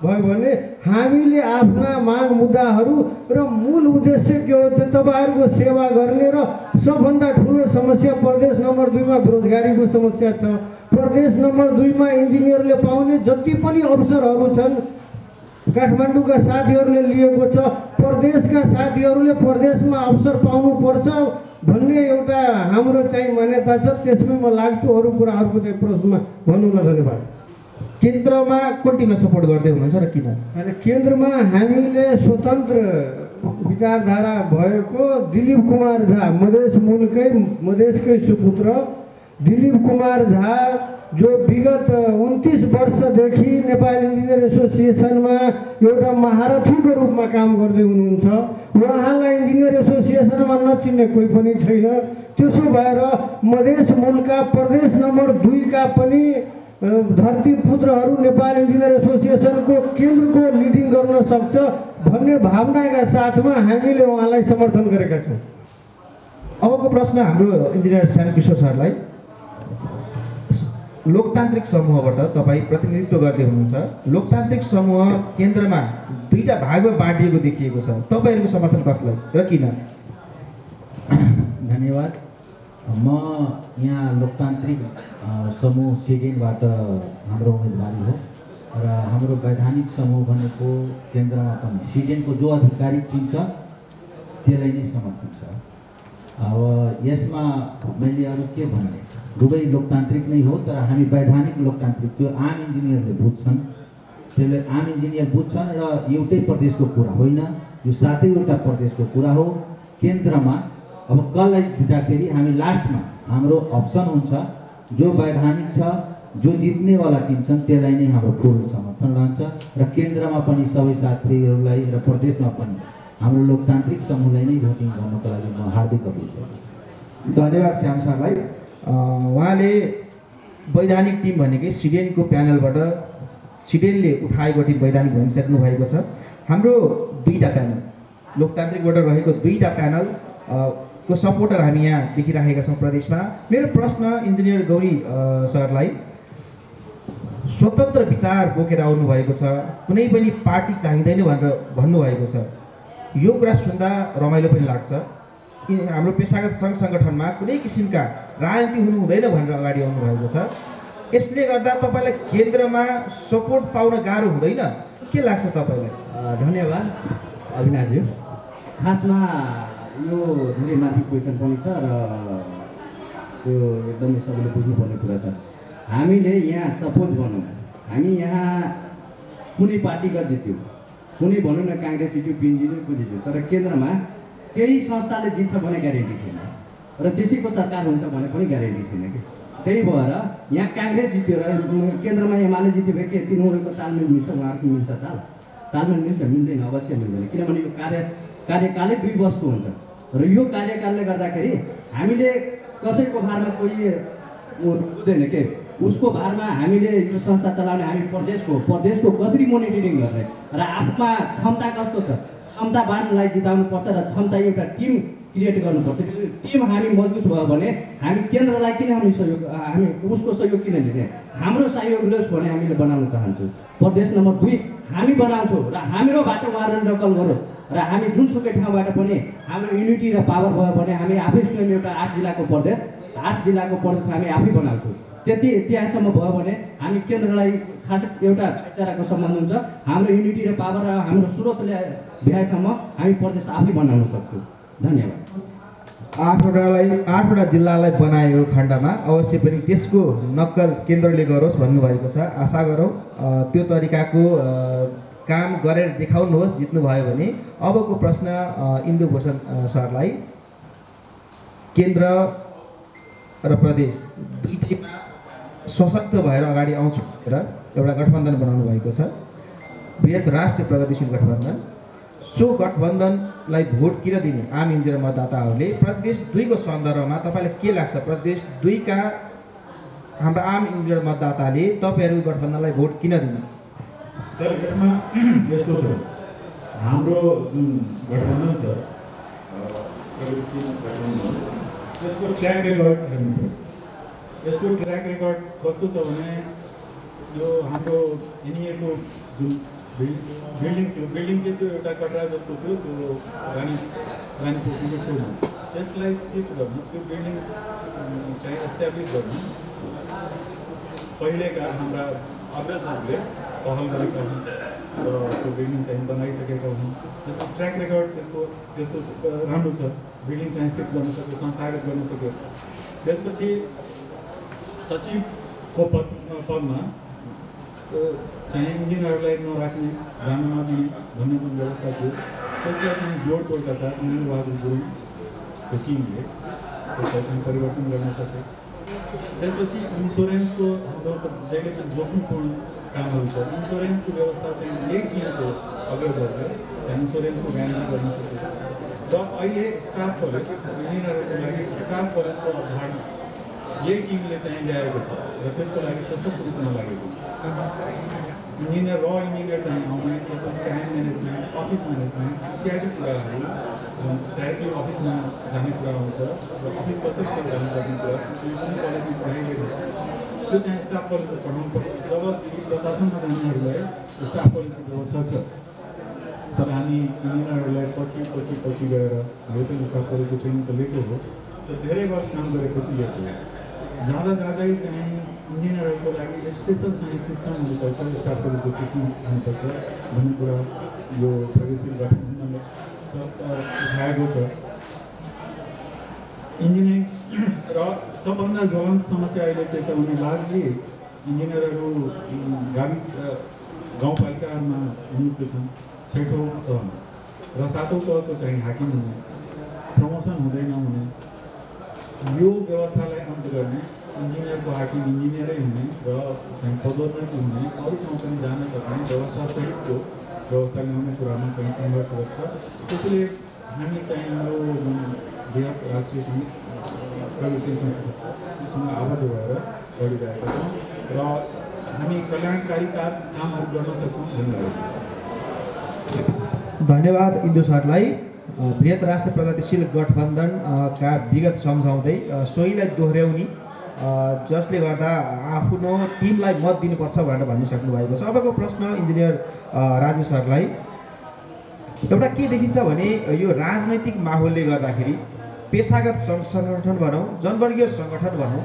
भने हामीले आफ्ना माग मुद्दाहरू र मूल उद्देश्य के हो त तपाईहरुको सेवा गर्ने र सबभन्दा ठुलो समस्या प्रदेश नम्बर 2 मा बेरोजगारीको समस्या छ। प्रदेश नम्बर 2 मा इन्जिनियरले पाउने जति पनि अवसरहरू छन् काठमाडौँका साथीहरूले लिएको छ, प्रदेशका साथीहरूले प्रदेशमा अवसर पाउनु पर्छ भन्ने एउटा हाम्रो चाहिँ मान्यता छ। त्यसमै म लाग्छु, अरू कुराहरूको चाहिँ प्रश्नमा भन्नुलाई धन्यवाद। केन्द्रमा कुन टिमलाई सपोर्ट गर्दै हुनुहुन्छ र किन? अनि केन्द्रमा हामीले स्वतन्त्र विचारधारा भएको दिलीप कुमार झा, मधेस मूलकै मधेसकै सुपुत्र दिलीप कुमार झा जो विगत 29 वर्षदेखि नेपाल इन्जिनियर एसोसिएसनमा एउटा महारथीको रूपमा काम गर्दै हुनुहुन्छ। उहाँलाई इन्जिनियर एसोसिएसनमा नचिन्ने कोही पनि छैन। त्यसो भएर मधेस मूलका प्रदेश नम्बर 2 का पनि धरती पुत्रहरू नेपाल इन्जिनियर एसोसिएसनको केन्द्रको लिडिङ गर्न सक्छ भन्ने भावनाका साथमा हामीले उहाँलाई समर्थन गरेका छौँ। अबको प्रश्न हाम्रो इन्जिनियर श्याम किशोर सरलाई। लोकतान्त्रिक समूहबाट तपाईँ प्रतिनिधित्व गर्दै हुनुहुन्छ। लोकतान्त्रिक समूह केन्द्रमा 2टा भागमा बाँडिएको देखिएको छ, तपाईँहरूको समर्थन कसलाई र किन? धन्यवाद। म यहाँ लोकतान्त्रिक समूह सिडिनबाट हाम्रो उम्मेदवारी हो र हाम्रो वैधानिक समूह भनेको केन्द्रमा पनि सिडिनको जो आधिकारिक टिम छ त्यसलाई नै समर्थन छ। अब यसमा मैले अरू के भन्ने, दुवै लोकतान्त्रिक नै हो, तर हामी वैधानिक लोकतान्त्रिक त्यो आम इन्जिनियरले बुझ्छन्, त्यसले आम इन्जिनियर बुझ्छन् र एउटै प्रदेशको कुरा होइन, यो 7वटा प्रदेशको कुरा हो। केन्द्रमा अब कसलाई दिँदाखेरि हामी लास्टमा हाम्रो अप्सन हुन्छ, जो वैधानिक छ, जो जित्नेवाला टिम छन् त्यसलाई नै हाम्रो पूर्ण समर्थन रहन्छ र केन्द्रमा पनि सबै साथीहरूलाई र प्रदेशमा पनि हाम्रो लोकतान्त्रिक समूहलाई नै भोटिङ गर्नको लागि म हार्दिक अपील गर्छु। धन्यवाद श्याम सरलाई। उहाँले वैधानिक टिम भनेकै सिडिनको प्यानलबाट सिडिनले उठाएको टिम वैधानिक भनिसक्नु भएको छ। हाम्रो 2टा प्यानल लोकतान्त्रिकबाट रहेको 2टा प्यानल को सपोर्टर हामी यहाँ देखिराखेका छौँ प्रदेशमा। मेरो प्रश्न इन्जिनियर गौरी सरलाई, स्वतन्त्र विचार बोकेर आउनुभएको छ, कुनै पनि पार्टी चाहिँदैन भनेर भन्नुभएको छ। यो कुरा सुन्दा रमाइलो पनि लाग्छ। हाम्रो पेसागत सङ्घ सङ्गठनमा कुनै किसिमका राजनीति हुनु हुँदैन भनेर अगाडि आउनुभएको छ। यसले गर्दा तपाईँलाई केन्द्रमा सपोर्ट पाउन गाह्रो हुँदैन? के लाग्छ तपाईँलाई? धन्यवाद अविनाशज्यू। खासमा यो धेरै माथि क्वेसन पनि छ र त्यो एकदमै सबैले बुझ्नुपर्ने कुरा छ। हामीले यहाँ सपोज भनौँ, हामी यहाँ कुनै पार्टीगत जित्यो, कुनै भनौँ न काङ्ग्रेस जित्यो, बिएनजेपी को जित्यो, तर केन्द्रमा त्यही संस्थाले जित्छ भने ग्यारेन्टी छैन र त्यसैको सरकार हुन्छ भने पनि ग्यारेन्टी छैन कि। त्यही भएर यहाँ काङ्ग्रेस जित्यो र केन्द्रमा एमाले जित्यो भने के तिनीहरूको तालमेल मिल्छ? उहाँहरूको मिल्छ? तालमेल मिल्छ? मिल्दैन, अवश्य मिल्दैन। किनभने यो कार्यकालै 2 वर्षको हुन्छ र यो कार्यकालले गर्दाखेरि हामीले कसैको भारमा कोही हुँदैन के, उसको भारमा हामीले यो संस्था चलाउने, हामी प्रदेशको कसरी मोनिटरिङ गर्ने र आफ्ना क्षमता कस्तो छ, क्षमतावानलाई जिताउनुपर्छ र क्षमता एउटा टिम क्रिएट गर्नुपर्छ। त्यो टिम हामी मजबुत भयो भने हामी केन्द्रलाई किन हामी उसको सहयोग किन लिने? हाम्रो सहयोग लियोस् भने हामीले बनाउन चाहन्छौँ। प्रदेश नम्बर 2 हामी बनाउँछौँ र हामीरोबाट उहाँहरूले नकल गरोस् र हामी जुनसुकै ठाउँबाट पनि हाम्रो युनिटी र पावर भयो भने हामी आफै स्वयं एउटा 8 जिल्लाको प्रदेश हामी आफै बनाउँछौँ। त्यहाँसम्म भयो भने हामी केन्द्रलाई खास एउटा भाइचाराको सम्बन्ध हुन्छ। हाम्रो युनिटी र पावर र हाम्रो स्रोतले भ्याएसम्म हामी प्रदेश आफै बनाउन सक्छौँ। धन्यवाद। 8वटा जिल्लालाई बनाएको खण्डमा अवश्य पनि त्यसको नक्कल केन्द्रले गरोस् भन्नुभएको छ। आशा गरौँ त्यो तरिकाको काम गरेर देखाउनुहोस् जित्नुभयो भने। अबको प्रश्न इन्दुभूषण सरलाई, केन्द्र र प्रदेश दुईटैमा सशक्त भएर अगाडि आउँछु भनेर एउटा गठबन्धन बनाउनु भएको छ, बृहत राष्ट्रिय प्रगतिशील गठबन्धन। सो गठबन्धनलाई भोट किन दिने आम इन्जिनियर मतदाताहरूले? प्रदेश 2 को सन्दर्भमा तपाईँलाई के लाग्छ? प्रदेश 2 का हाम्रा आम इन्जिनियर मतदाताले तपाईँहरू गठबन्धनलाई भोट किन दिने? सर, यसमा यस्तो छ, हाम्रो जुन गठबन्धन छ प्रगतिशील गठबन्धन, यसको ट्र्याक रेकर्ड हेर्नुपर्छ। यसको ट्र्याक रेकर्ड कस्तो छ भने यो हाम्रो एनइएको जुन बिल्डिङ थियो, बिल्डिङ के थियो, एउटा कटरा जस्तो थियो, त्यो रानीपोखरीको छेउमा। त्यसलाई सिफ्ट गर्नु, त्यो बिल्डिङ चाहिँ एस्टाब्लिस गर्नु पहिलेका हाम्रा अग्रजहरूले पहल गरेका हुन् र त्यो बिल्डिङ चाहिँ बनाइसकेका हुन्। त्यसको ट्र्याक रेकर्ड त्यस्तो राम्रो छ। बिल्डिङ चाहिँ सिफ्ट गर्न सक्यो, संस्थागत गर्न सक्यो। त्यसपछि सचिवको पदमा चाहिँ इन्जिनियरहरूलाई नराख्ने, जान नदिने भन्ने जुन व्यवस्था थियो, त्यसलाई चाहिँ जोडतोडका साथ इन्द्रबहादुर गुरुङको टिमले त्यसलाई चाहिँ परिवर्तन गर्न सक्यो। त्यसपछि इन्सुरेन्सको हाम्रो जहिले चाहिँ जोखिमपूर्ण कामहरू छ, इन्सुरेन्सको व्यवस्था चाहिँ यही टिमको अग्रजहरूले चाहिँ इन्सुरेन्सको ग्यारेन्टी गर्न सक्यो। र अहिले स्टाफ कलेज, इन्जिनियरहरूको लागि स्टाफ कलेजको अवधारणा यही टिमले चाहिँ ल्याएको छ र त्यसको लागि सशक्त रूपमा लागेको छ। इन्जिनियर चाहिँ आउने, त्यसपछि टाइम म्यानेजमेन्ट, अफिस म्यानेजमेन्ट इत्यादि कुराहरू जुन डाइरेक्टली अफिसमा जाने कुरा हुन्छ र अफिस कसरी सञ्चालन गर्ने कुरा जुन कलेजमा पढाइ गरिन्छ त्यो चाहिँ स्टाफ कलेजमा पढाउनुपर्छ। जब प्रशासनमा जानेहरूलाई स्टाफ कलेजको व्यवस्था छ, तर हामी इन्जिनियरहरूलाई पछि गएर यो पनि स्टाफ कलेजको ट्रेनिङ त लिएको हो, धेरै वर्ष काम गरेपछि लिएको हो। जाँदै चाहिँ इन्जिनियरहरूको लागि स्पेसल चाहिँ सिस्टम हुनुपर्छ, स्टाफ कलेजको सिस्टम हुनुपर्छ भन्ने कुरा यो प्रगतिशील गठबन्धनले उठाएको छ। इन्जिनियरिङ र सबभन्दा ज्वलन्त समस्या अहिले के छ भने लार्जली इन्जिनियरहरू गाउँपालिकाहरूमा नियुक्त छन्, 6औँ तहमा र 7औँ तहको चाहिँ हाकिम हुने, प्रमोसन हुँदैन हुने। यो व्यवस्थालाई अन्त गर्ने, इन्जिनियरको हाकिम इन्जिनियरै हुने र चाहिँ पदोन्नति हुने, अरू ठाउँ पनि जान सक्ने व्यवस्था सहितको व्यवस्था ल्याउने कुरामा चाहिँ सङ्घर्ष गर्छ। त्यसैले हामी चाहिँ यो जुन बृहत राष्ट्रिय सङ्घ प्रगतिशील सङ्गठन छ त्योसँग आबद्ध भएर बढिरहेका छौँ र हामी कल्याणकारी कामहरू गर्न सक्छौँ भन्ने लागेको छ। धन्यवाद इन्दु सरलाई। बृहत राष्ट्र प्रगतिशील गठबन्धन का विगत सम्झाउँदै सोहीलाई दोहोऱ्याउने जसले गर्दा आफ्नो टिमलाई मत दिनुपर्छ भनेर भनिसक्नु भएको छ। अबको प्रश्न इन्जिनियर राजु सरलाई, एउटा के देखिन्छ भने यो राजनैतिक माहौलले गर्दाखेरि पेसागत सङ्गठन भनौँ, जनवर्गीय सङ्गठन भनौँ,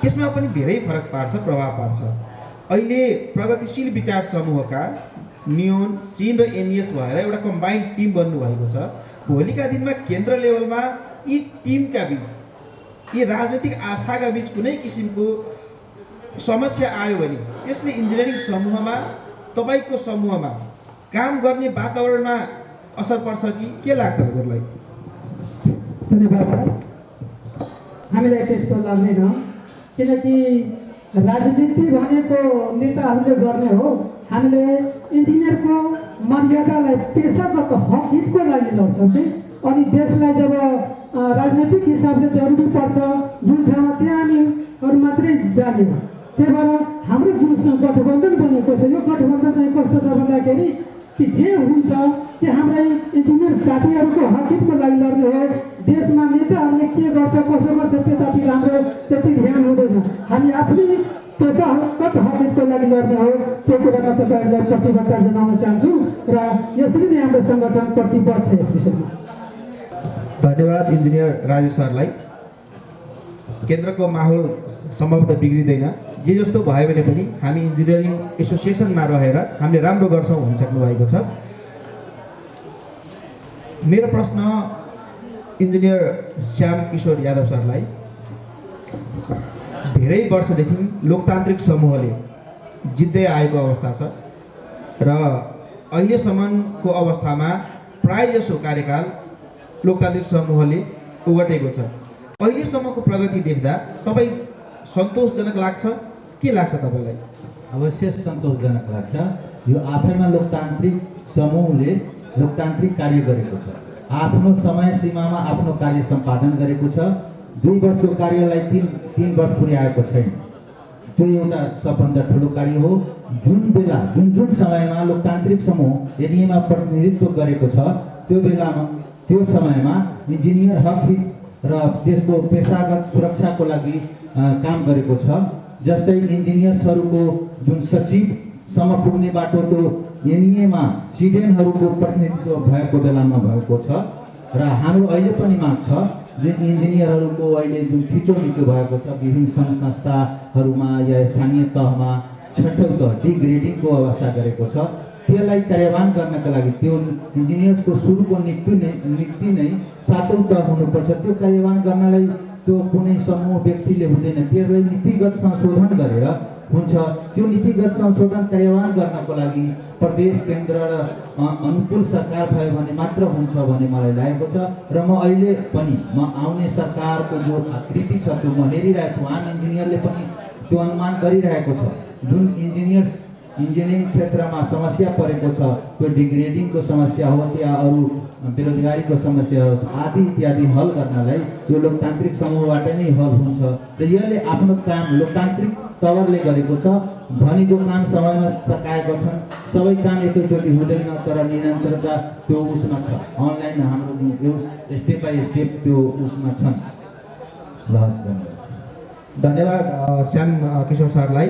त्यसमा पनि धेरै फरक पार्छ, प्रभाव पार्छ। अहिले प्रगतिशील विचार समूहका नियोन, सिन र एनइएस भएर एउटा कम्बाइन्ड टिम बन्नुभएको छ। भोलिका दिनमा केन्द्र लेभलमा यी टिमका बिच, यी राजनैतिक आस्थाका बिच कुनै किसिमको समस्या आयो भने त्यसले इन्जिनियरिङ समूहमा, तपाईँको समूहमा काम गर्ने वातावरणमा असर पर्छ कि के लाग्छ हजुरलाई? धन्यवाद सर। हामीलाई त्यस्तो लाग्दैन, किनकि राजनीति भनेको नेताहरूले गर्ने हो। हामीले इन्जिनियरको मर्यादालाई पेसागत हक हितको लागि लड्छौँ कि, अनि देशलाई जब राजनीतिक हिसाबले जरुरी पर्छ जुन ठाउँमा त्यहाँ हामीहरू मात्रै जाने हो। त्यही भएर हाम्रो जुन गठबन्धन बनेको छ, यो गठबन्धन चाहिँ कस्तो छ भन्दाखेरि कि जे हुन्छ त्यो हाम्रै इन्जिनियर साथीहरूको हक हितको लागि लड्ने हो। देशमा नेताहरूले के गर्छ, कसो गर्छ त्यतातिर हाम्रो त्यति ध्यान हुँदैन। हामी आफ्नै पेसागत हक हितको लागि लड्ने हो। त्यो कुरामा तपाईँहरूलाई प्रतिबद्धता जनाउन चाहन्छु र यसरी नै हाम्रो सङ्गठन प्रतिबद्ध छ यस विषयमा। धन्यवाद इन्जिनियर राजु सरलाई। केन्द्रको माहौल सम्भवतः बिग्रिँदैन, जे जस्तो भयो भने पनि हामी इन्जिनियरिङ एसोसिएसनमा रहेर हामीले राम्रो गर्छौँ भनिसक्नु भएको छ। मेरो प्रश्न इन्जिनियर श्याम किशोर यादव सरलाई, धेरै वर्षदेखि लोकतान्त्रिक समूहले जित्दै आएको अवस्था छ र अहिलेसम्मको अवस्थामा प्रायःजसो कार्यकाल लोकतान्त्रिक समूहले ओगटेको छ। अहिलेसम्मको प्रगति देख्दा तपाईँ सन्तोषजनक लाग्छ, के लाग्छ तपाईँलाई? अवश्य सन्तोषजनक लाग्छ। यो आफैमा लोकतान्त्रिक समूहले लोकतान्त्रिक कार्य गरेको छ। आफ्नो समय सीमामा आफ्नो कार्य सम्पादन गरेको छ। 2 वर्षको कार्यलाई 3 वर्ष पुर्याएको छैन। त्यो एउटा सबभन्दा ठुलो कार्य हो। जुन बेला जुन समयमा लोकतान्त्रिक समूह एरियामा प्रतिनिधित्व गरेको छ, त्यो समयमा इन्जिनियर हक हित र त्यसको पेसागत सुरक्षाको लागि काम गरेको छ। जस्तै इन्जिनियर्सहरूको जुन सचिवसम्म पुग्ने बाटो त्यो एनइएमा सिडेनहरूको प्रतिनिधित्व भएको बेलामा भएको छ र हाम्रो अहिले पनि माग छ जुन इन्जिनियरहरूको अहिले जुन थिचोमिचो भएको छ विभिन्न सङ्घ संस्थाहरूमा या स्थानीय तहमा छटौट डिग्रेडिङको अवस्था गरेको छ, त्यसलाई कार्यान्वयन गर्नका लागि त्यो इन्जिनियर्सको सुरुको नियुक्ति नै 7औं तह हुनुपर्छ। त्यो कार्यान्वयन गर्नलाई त्यो कुनै समूह व्यक्तिले हुँदैन, त्यसलाई नीतिगत संशोधन गरेर हुन्छ। त्यो नीतिगत संशोधन कार्यान्वयन गर्नको लागि प्रदेश, केन्द्र र अनुकूल सरकार भयो भने मात्र हुन्छ भन्ने मलाई लागेको छ र म अहिले पनि आउने सरकारको जो आकृति छ त्यो म हेरिरहेको छु। आम इन्जिनियरले पनि त्यो अनुमान गरिरहेको छ। जुन इन्जिनियरिङ क्षेत्रमा समस्या परेको छ, त्यो डिग्रेडिङको समस्या होस् या अरू बेरोजगारीको समस्या होस् आदि इत्यादि हल गर्नलाई यो लोकतान्त्रिक समूहबाट नै हल हुन्छ र यसले आफ्नो काम लोकतान्त्रिक तवरले गरेको छ। भनेको काम समयमा सकाएको छन्। सबै काम एकैचोटि हुँदैन, तर निरन्तरता त्यो उसमा छ। अनलाइन हाम्रो यो स्टेप बाई स्टेप त्यो उसमा छन्। धन्यवाद श्याम किशोर सरलाई।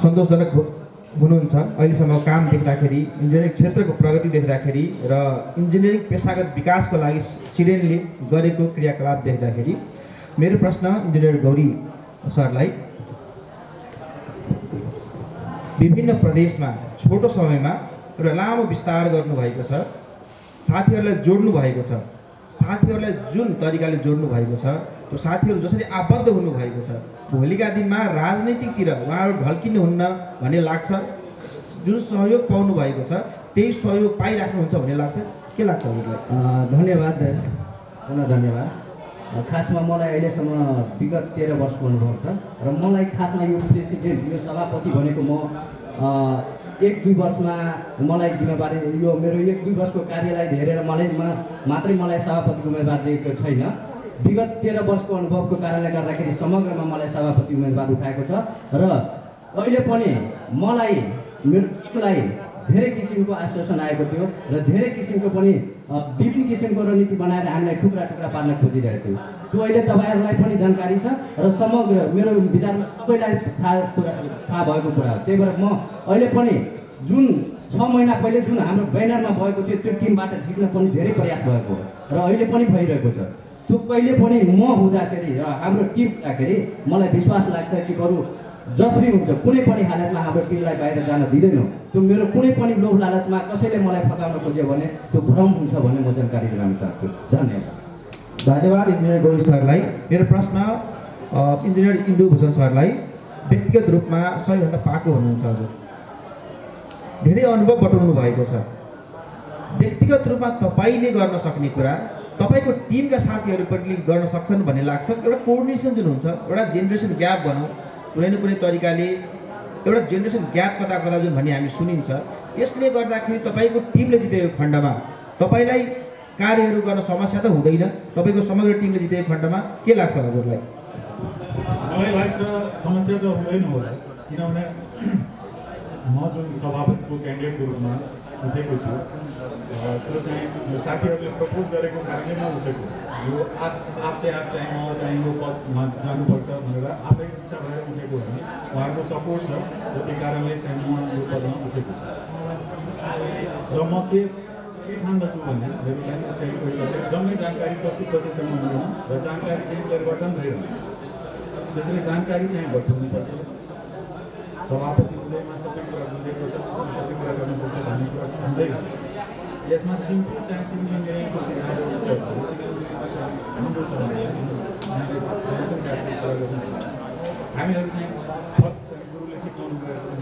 सन्तोषजनक हुनुहुन्छ अहिलेसम्म काम देख्दाखेरि, इन्जिनियरिङ क्षेत्रको प्रगति देख्दाखेरि र इन्जिनियरिङ पेसागत विकासको लागि सिडेनले गरेको क्रियाकलाप देख्दाखेरि। मेरो प्रश्न इन्जिनियर गौरी सरलाई, विभिन्न प्रदेशमा छोटो समयमा एउटा लामो विस्तार गर्नुभएको छ, साथीहरूलाई जोड्नु भएको छ, साथीहरूलाई जुन तरिकाले जोड्नु भएको छ त्यो साथीहरू जसरी आबद्ध हुनुभएको छ, भोलिका दिनमा राजनीतिकतिर उहाँहरू ढल्किनुहुन्न भन्ने लाग्छ। जुन सहयोग पाउनु भएको छ त्यही सहयोग पाइराख्नुहुन्छ भन्ने लाग्छ, के लाग्छ हजुरलाई? धन्यवाद, पुनः धन्यवाद। खासमा मलाई अहिलेसम्म विगत 13 वर्षको अनुभव छ र मलाई खासमा यो प्रेसिडेन्ट, यो सभापति भनेको म 1-2 वर्षमा मलाई जिम्मेवारी, यो मेरो 1-2 वर्षको कार्यलाई हेरेर मात्रै मलाई सभापतिको उम्मेदवार दिएको छैन। विगत 13 वर्षको अनुभवको कारणले गर्दाखेरि समग्रमा मलाई सभापति उम्मेदवार उठाएको छ र अहिले पनि मलाई मेरो टिमलाई धेरै किसिमको आश्वासन आएको थियो र धेरै किसिमको पनि विभिन्न किसिमको रणनीति बनाएर हामीलाई टुक्रा टुक्रा पार्न खोजिरहेको थियो। त्यो अहिले तपाईँहरूलाई पनि जानकारी छ र समग्र मेरो विचारमा सबैलाई थाहा भएको कुरा हो। त्यही भएर म अहिले पनि जुन 6 महिना पहिले जुन हाम्रो ब्यानरमा भएको थियो त्यो टिमबाट झिक्न पनि धेरै प्रयास भएको हो र अहिले पनि भइरहेको छ। त्यो कहिले पनि म हुँदाखेरि र हाम्रो टिम हुँदाखेरि मलाई विश्वास लाग्छ कि बरु जसरी हुन्छ कुनै पनि हालतमा हाम्रो टिमलाई बाहिर जान दिँदैनौँ। त्यो मेरो कुनै पनि लोभ लालचमा कसैले मलाई फकाउन खोज्यो भने त्यो भ्रम हुन्छ भन्ने म जानकारी दिलाउन चाहन्छु। धन्यवाद। धन्यवाद इन्जिनियर गौरी सरलाई। मेरो प्रश्न इन्जिनियर इन्दु भूषण सरलाई। व्यक्तिगत रूपमा सबैभन्दा पाको हुनुहुन्छ हजुर, धेरै अनुभव बटुल्नु भएको छ। व्यक्तिगत रूपमा तपाईँले गर्न सक्ने कुरा तपाईँको टिमका साथीहरू पनि गर्न सक्छन् भन्ने लाग्छ। एउटा कोअर्डिनेसन जुन हुन्छ, एउटा जेनेरेसन ग्याप भनौँ, कुनै न कुनै तरिकाले एउटा जेनेरेसन ग्याप कता कता जुन भन्ने हामी सुनिन्छ, त्यसले गर्दाखेरि तपाईँको टिमले जितेको खण्डमा तपाईँलाई कार्यहरू गर्न समस्या त हुँदैन। तपाईँको समग्र टिमले जितेको खण्डमा के लाग्छ हजुरलाई? मलाई लाग्छ समस्या त हुँदैन होला, किनभने म जुन सभापतिको क्यान्डिडेटको रूपमा उठेको छु त्यो चाहिँ यो साथीहरूले प्रपोज गरेको कारणले म उठेको। यो आपसे आप चाहिँ म चाहिँ यो पदमा जानुपर्छ भनेर आफै इच्छा भएर उठेको हो भने उहाँहरूको सपोर्ट छ, त्यही कारणले चाहिँ म यो पदमा उठेको छु। र म के ठान्दछु भने मेरो लाइफ स्टाइलको जम्मै जानकारी कसैसँग हुँदैन र जानकारी चाहिँ परिवर्तन भइरहन्छ। त्यसैले जानकारी चाहिँ बटुल्नुपर्छ। सभापति हुँदैमा सबै कुरा बुझेको छ, सबै कुरा गर्न सक्छ भन्ने कुरा हुँदैन। यसमा सिम्पल चाहिँ सिभिल इन्जिनियरिङको सिद्धान्तहरू छ। सिभिल इन्जिनियरिङमा चाहिँ हाम्रो हामीहरू चाहिँ फर्स्ट चाहिँ गुरुले सिकाउनु गएको छ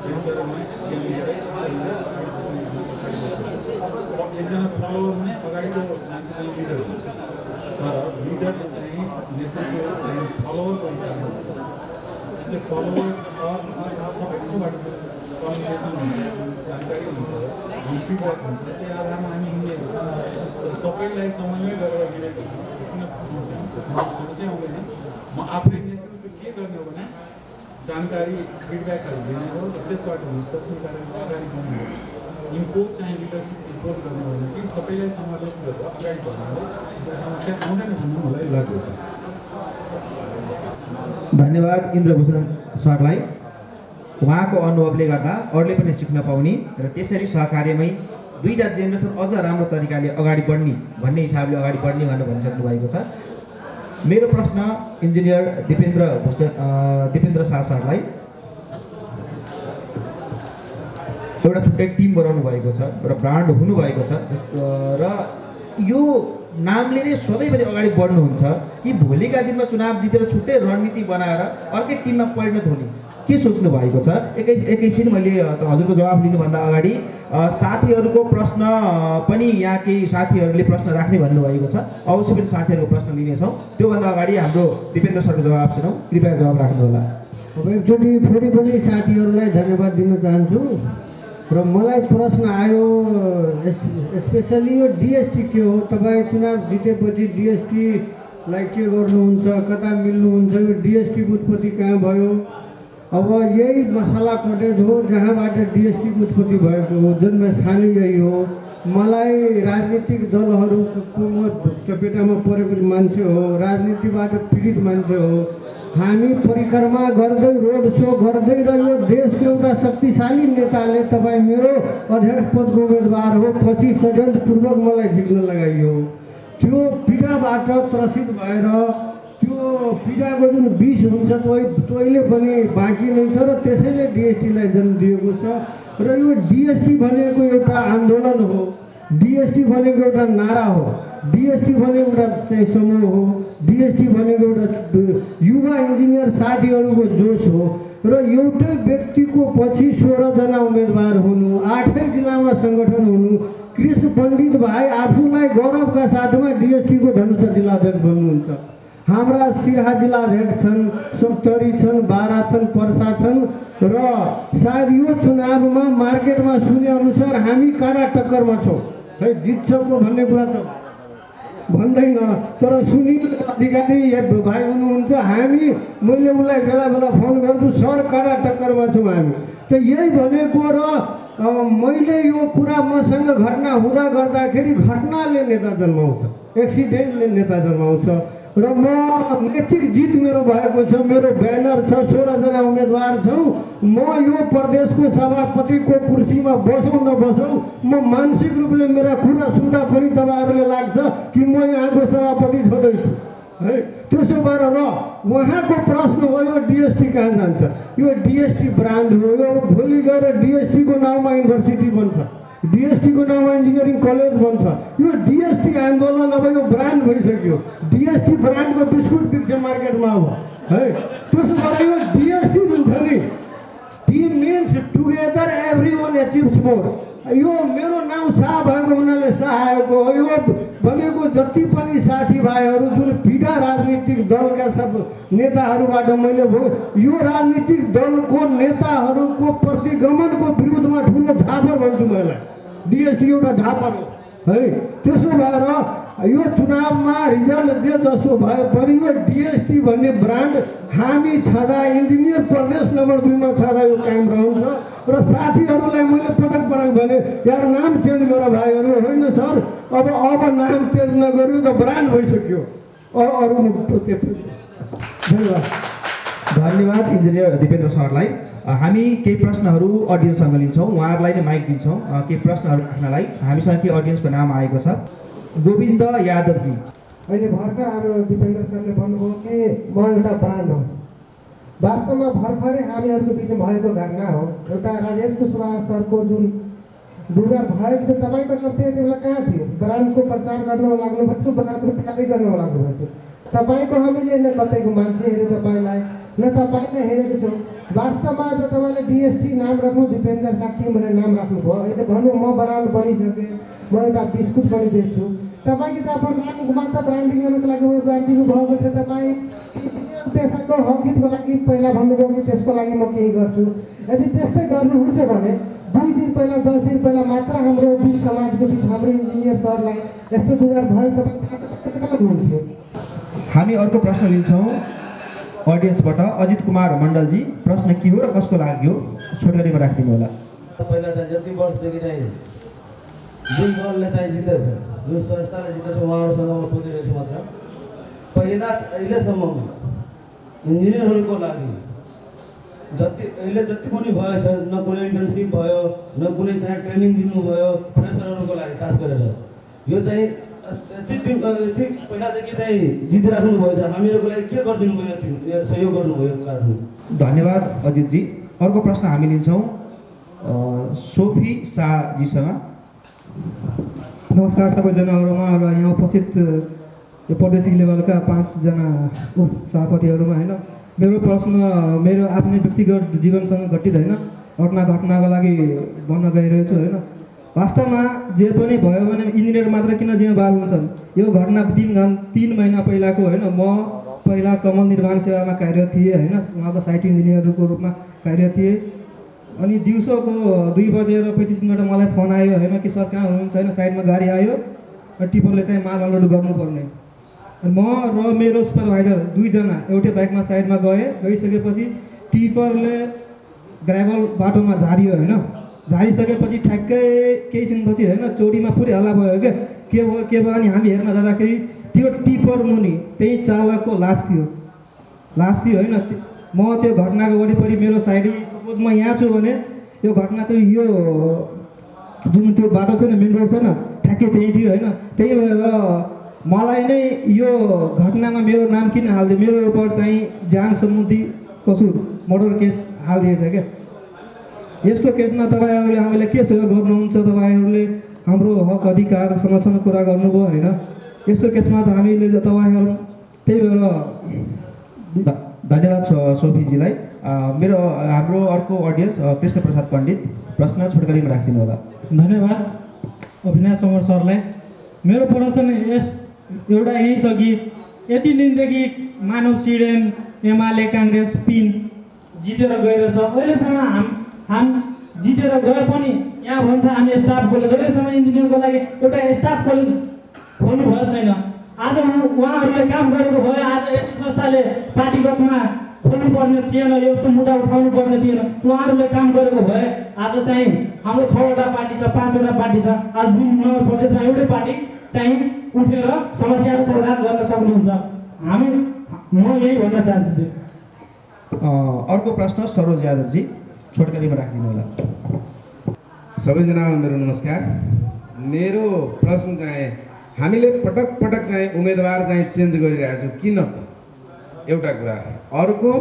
सेन्सरमा चेन लिएर एकजना फलोवर हुने अगाडिको मान्छे चाहिँ लिडर हुन्छ, तर लिडरले चाहिँ नेतृत्व चाहिँ फलोवरको हिसाबमा हुन्छ। त्यसले फलोवर्स सबै ठाउँबाट कम्युनिकेसन हुन्छ, जानकारी हुन्छ, फिडब्याक हुन्छ। त्यो आधारमा हामी हिँड्ने सबैलाई समन्वय गरेर हिँडेको छ। किन समस्या हुन्छ? समस्या आउँदैन। म आफै नेतृत्व के गर्ने हो भने जानकारी फिडब्याकहरू दिने हो, त्यसबाट निष्कर्ष निकालेर अगाडि बढ्ने हो। इम्पोज चाहिँ लिडरसिप इम्पोज गर्ने हो भने कि सबैलाई समावेश गरेर अगाडि बढ्ने हो। त्यसरी समस्या आउँदैन भन्ने मलाई लाग्दछ। धन्यवाद इन्द्रभूषण सरलाई। उहाँको अनुभवले गर्दा अरूले पनि सिक्न पाउने र त्यसरी सहकार्यमै दुईवटा जेनेरेसन अझ राम्रो तरिकाले अगाडि बढ्ने भन्ने हिसाबले अगाडि बढ्ने भनेर भनिसक्नु भएको छ। मेरो प्रश्न इन्जिनियर दिपेन्द्र शाह सरलाई। एउटा छुट्टै टिम बनाउनु भएको छ, एउटा ब्रान्ड हुनुभएको छ र यो नामले नै सधैँभरि अगाडि बढ्नुहुन्छ कि भोलिका दिनमा चुनाव जितेर छुट्टै रणनीति बनाएर अर्कै टिममा परिणत हुने के सोच्नु भएको छ? एकैछिन मैले हजुरको जवाब लिनुभन्दा अगाडि साथीहरूको प्रश्न पनि यहाँ केही साथीहरूले प्रश्न राख्ने भन्नुभएको छ। अवश्य पनि साथीहरूको प्रश्न लिनेछौँ। त्योभन्दा अगाडि हाम्रो दिपेन्द्र सरको जवाब सुनौँ। कृपया जवाब राख्नुहोला। अब एकचोटि फेरि पनि साथीहरूलाई धन्यवाद दिन चाहन्छु। र मलाई प्रश्न आयो स्पेसली यो डिएसटी के हो? तपाईँ चुनाव जितेपछि डिएसटीलाई के गर्नुहुन्छ, कता मिल्नुहुन्छ? यो डिएसटीको उत्पत्ति कहाँ भयो? अब यही मसला कटेज हो जहाँबाट डिएसटीको उत्पत्ति भएको हो, जन्मस्थान यही हो। मलाई राजनीतिक दलहरूको म चपेटामा परेको मान्छे हो, राजनीतिबाट पीडित मान्छे हो। हामी परिक्रमा गर्दै रोड सो गर्दै र यो देशको एउटा शक्तिशाली नेताले तपाईँ मेरो अध्यक्ष पदको उम्मेदवार हो पछि षड्यन्त्रपूर्वक मलाई झिक्न लगाइयो। त्यो पीडाबाट त्रसित भएर त्यो पीडाको जुन विष हुन्छ तैँले पनि बाँकी नै छ र त्यसैले डिएसटीलाई जन्म दिएको छ। र यो डिएसटी भनेको एउटा आन्दोलन हो, डिएसटी भनेको एउटा नारा हो, डिएसटी भनेको एउटा चाहिँ समूह हो, डिएसटी भनेको एउटा युवा इन्जिनियर साथीहरूको जोस हो। र एउटै व्यक्तिको पछि 16 जना उम्मेदवार हुनु, 8 जिल्लामा सङ्गठन हुनु। कृष्ण पण्डित भाइ आफूलाई गौरवका साथमा डिएसटीको धनुषा जिल्लाध्यक्ष बन्नुहुन्छ। हाम्रा सिराहा जिल्लाध्यक्ष छन्, सप्तरी छन्, बारा छन्, पर्सा छन्। र सायद यो चुनावमा मार्केटमा सुने अनुसार हामी काँडा टक्करमा छौँ है। जित्छको भन्ने कुरा त भन्दैन, तर सुनिल अधिकारी भाइ हुनुहुन्छ। हामी मैले उसलाई बेला बेला फोन गर्छु, सर काँडा टक्करमा छौँ हामी। त यही भनेको र मैले यो कुरा मसँग घटना हुँदा गर्दाखेरि घटनाले नेता जन्माउँछ, एक्सिडेन्टले नेता जन्माउँछ र म नैतिक जित मेरो भएको छ। मेरो ब्यानर छ, 16 जना उम्मेदवार छौँ। म यो प्रदेशको सभापतिको कुर्सीमा बसौँ नबसौँ, म मानसिक रूपले मेरा कुरा सुन्दा पनि तपाईँहरूले लाग्छ कि म यहाँको सभापति छँदैछु है। त्यसो भएर र उहाँको प्रश्न हो यो डिएसटी कहाँ जान्छ? यो डिएसटी ब्रान्ड हो। यो भोलि गएर डिएसटीको नाउँमा युनिभर्सिटी बन्छ, डिएसटीको नाउँमा इन्जिनियरिङ कलेज बन्छ। यो डिएसटी आन्दोलन अब यो ब्रान्ड भइसक्यो। डिएसटी ब्रान्डको बिस्कुट बिक्छ मार्केटमा अब है। त्यसो भएर यो डिएसटी जुन छ नि, T means together everyone achieves more. यो मेरो नाम शाह भएको हुनाले शाह आएको हो। यो भनेको जति पनि साथीभाइहरू जुन पीडा राजनीतिक दलका सब नेताहरूबाट मैले यो राजनीतिक दलको नेताहरूको प्रतिगमनको विरुद्धमा ठुलो झापर भन्छु मैले। डिएसटी एउटा झापर हो है। त्यसो भएर यो चुनावमा रिजल्ट जे जस्तो भए पनि यो डिएसटी भन्ने ब्रान्ड हामी छँदा इन्जिनियर प्रदेश नम्बर 2 मा छँदा यो कायम रहन्छ। र साथीहरूलाई मैले पटक पटक भने यार नाम चेन्ज गर भाइहरू, होइन सर अब नाम चेन्ज नगर्यो त ब्रान्ड भइसक्यो। अरू धन्यवाद। धन्यवाद इन्जिनियर दिपेन्द्र सरलाई। हामी केही प्रश्नहरू अडियन्ससँग लिन्छौँ, उहाँहरूलाई नै माइक दिन्छौँ केही प्रश्नहरू राख्नलाई। हामीसँग केही अडियन्सको नाम आएको छ। गोविन्द यादवजी। अहिले भर्खर हाम्रो दिपेन्द्र सरले भन्नुभयो कि म एउटा ब्रान्ड हो। वास्तवमा भर्खरै हामीहरूको बिचमा भएको घटना हो। एउटा राजेश कुशवाहा सरको जुन दुर्गा भएको थियो, तपाईँको नाम त्यति बेला कहाँ थियो? ब्रान्डको प्रचार गर्न लाग्नु भएको थियो, ब्रान्डको तयारी गर्न लाग्नु भएको थियो। तपाईँको हामीले न कतैको मान्छे हेऱ्यो तपाईँलाई, न तपाईँले हेरेको छौँ। वास्तवमा त तपाईँले डिएसटी नाम राख्नु, दिपेन्द्र साक्टी भनेर नाम राख्नुभयो। अहिले भन्नु म ब्रान्ड बनिसकेँ, म एउटा बिस्कुट पनि बेच्छु। तपाईँले त आफ्नो नामको मात्र ब्रान्डिङ गर्नुको लागि उयो गरिदिनु भएको छ। तपाईँ इन्जिनियर पेसाको हकितको लागि पहिला भन्नुभयो कि त्यसको लागि म केही गर्छु। यदि त्यस्तै गर्नुहुन्छ भने 2 दिन पहिला 10 दिन पहिला मात्र हाम्रो बिच समाजको बिच हाम्रो इन्जिनियर सरलाई यस्तो दुर्गा भयो, तपाईँ कहाँ हुनुहुन्थ्यो? हामी अर्को प्रश्न लिन्छौँ अडियन्सबाट। अजित कुमार मण्डलजी, प्रश्न के हो र कसको लागि हो? छोटकरीमा राखिदिनु होला। पहिला चाहिँ जति वर्षदेखि चाहिँ जुन दलले चाहिँ जितेछ, जुन संस्थाले जितेछ, उहाँहरूसँग म सोधिरहेछु मात्र। पहिला अहिलेसम्म इन्जिनियरहरूको लागि अहिले जति पनि भएछ, न कुनै इन्टर्नसिप भयो, न कुनै चाहिँ ट्रेनिङ दिनुभयो फ्रेसरहरूको लागि खास गरेर। यो चाहिँ यति पहिलादेखि चाहिँ जितिराख्नु भएको छ। हामीहरूको लागि के गरिदिनु भयो, सहयोग गर्नुभयो कारण। धन्यवाद अजितजी। अर्को प्रश्न हामी लिन्छौँ सोफी शाहजीसँग। नमस्कार सबैजनाहरूमा र यहाँ उपस्थित यो प्रादेशिक लेभलका 5 जना सभापतिहरूमा। होइन, मेरो प्रश्न मेरो आफ्नै व्यक्तिगत जीवनसँग घटित होइन, घटनाको लागि भन्न गइरहेछु। होइन, वास्तवमा जे पनि भयो भने इन्जिनियर मात्र किन जिम्मेवार हुन्छन्? यो घटना 3 महिना पहिलाको होइन। म पहिला कमल निर्माण सेवामा कार्यरत थिएँ। होइन, उहाँको साइट इन्जिनियरको रूपमा कार्यरत थिएँ। अनि दिउँसोको 2:35 मलाई फोन आयो होइन कि सर कहाँ हुनुहुन्छ? होइन, साइडमा गाडी आयो र टिपरले चाहिँ माल अनलोड गर्नुपर्ने। म र मेरो सुपरभाइजर 2 जना एउटै बाइकमा साइडमा गइसकेपछि टिपरले ग्राभल बाटोमा झारियो। होइन, झारिसकेपछि ठ्याक्कै केही छिनपछि होइन चोरीमा पुरै हल्ला भयो के भयो अनि हामी हेर्न जाँदाखेरि त्यो टिपर मुनि त्यही चालकको लास थियो। होइन, म त्यो घटनाको वरिपरि मेरो साइड सपोज म यहाँ छु भने यो घटना चाहिँ यो जुन त्यो बाटो छ नि, मेन रोड छ न, ठ्याक्कै त्यही थियो। होइन, त्यही भएर मलाई नै यो घटनामा मेरो नाम किन हालिदियो? मेरो उपर चाहिँ जान सम्बन्धी कसुर मर्डर केस हालिदिएछ क्या। यस्तो केसमा तपाईँहरूले हामीलाई के सहयोग गर्नुहुन्छ? तपाईँहरूले हाम्रो हक अधिकार संरक्षण कुरा गर्नुभयो। होइन, यस्तो केसमा त हामीले तपाईँहरू त्यही भएर धन्यवाद सोफीजीलाई। हाम्रो अर्को अडियन्स कृष्ण प्रसाद पण्डित, प्रश्न छोटकरीमा राखिदिनु होला। धन्यवाद अविनाश समर सरलाई। मेरो प्रश्न एउटा यही छ कि यति दिनदेखि मानव सिडेन एमाले काङ्ग्रेस पिन जितेर गइरहेछ। अहिलेसम्म हाम जितेर गए पनि यहाँ भन्छ हामी स्टाफ कलेज, अहिलेसम्म इन्जिनियरको लागि एउटा स्टाफ कलेज खोल्नु भएको छैन। आज उहाँहरूले काम गरेको भए आज यति संस्थाले पार्टीगतमा खोल्नुपर्ने थिएन, यस्तो मुद्दा उठाउनु पर्ने थिएन। उहाँहरूले काम गरेको भए आज चाहिँ हाम्रो 6वटा पार्टी छ, 5वटा पार्टी छ, आज 2 नम्बर प्रदेशमा एउटै पार्टी चाहिँ उठेर समस्याको समाधान गर्न सक्नुहुन्छ। म यही भन्न चाहन्छु। अर्को प्रश्न सरोज यादवजी, छोटकरीमा राखिदिनु होला। सबैजना मेरो नमस्कार। मेरो प्रश्न चाहिँ हामीले पटक पटक चाहिँ उम्मेदवार चाहिँ चेन्ज गरिरहेको छौँ, किन त? एउटा कुरा। अर्को,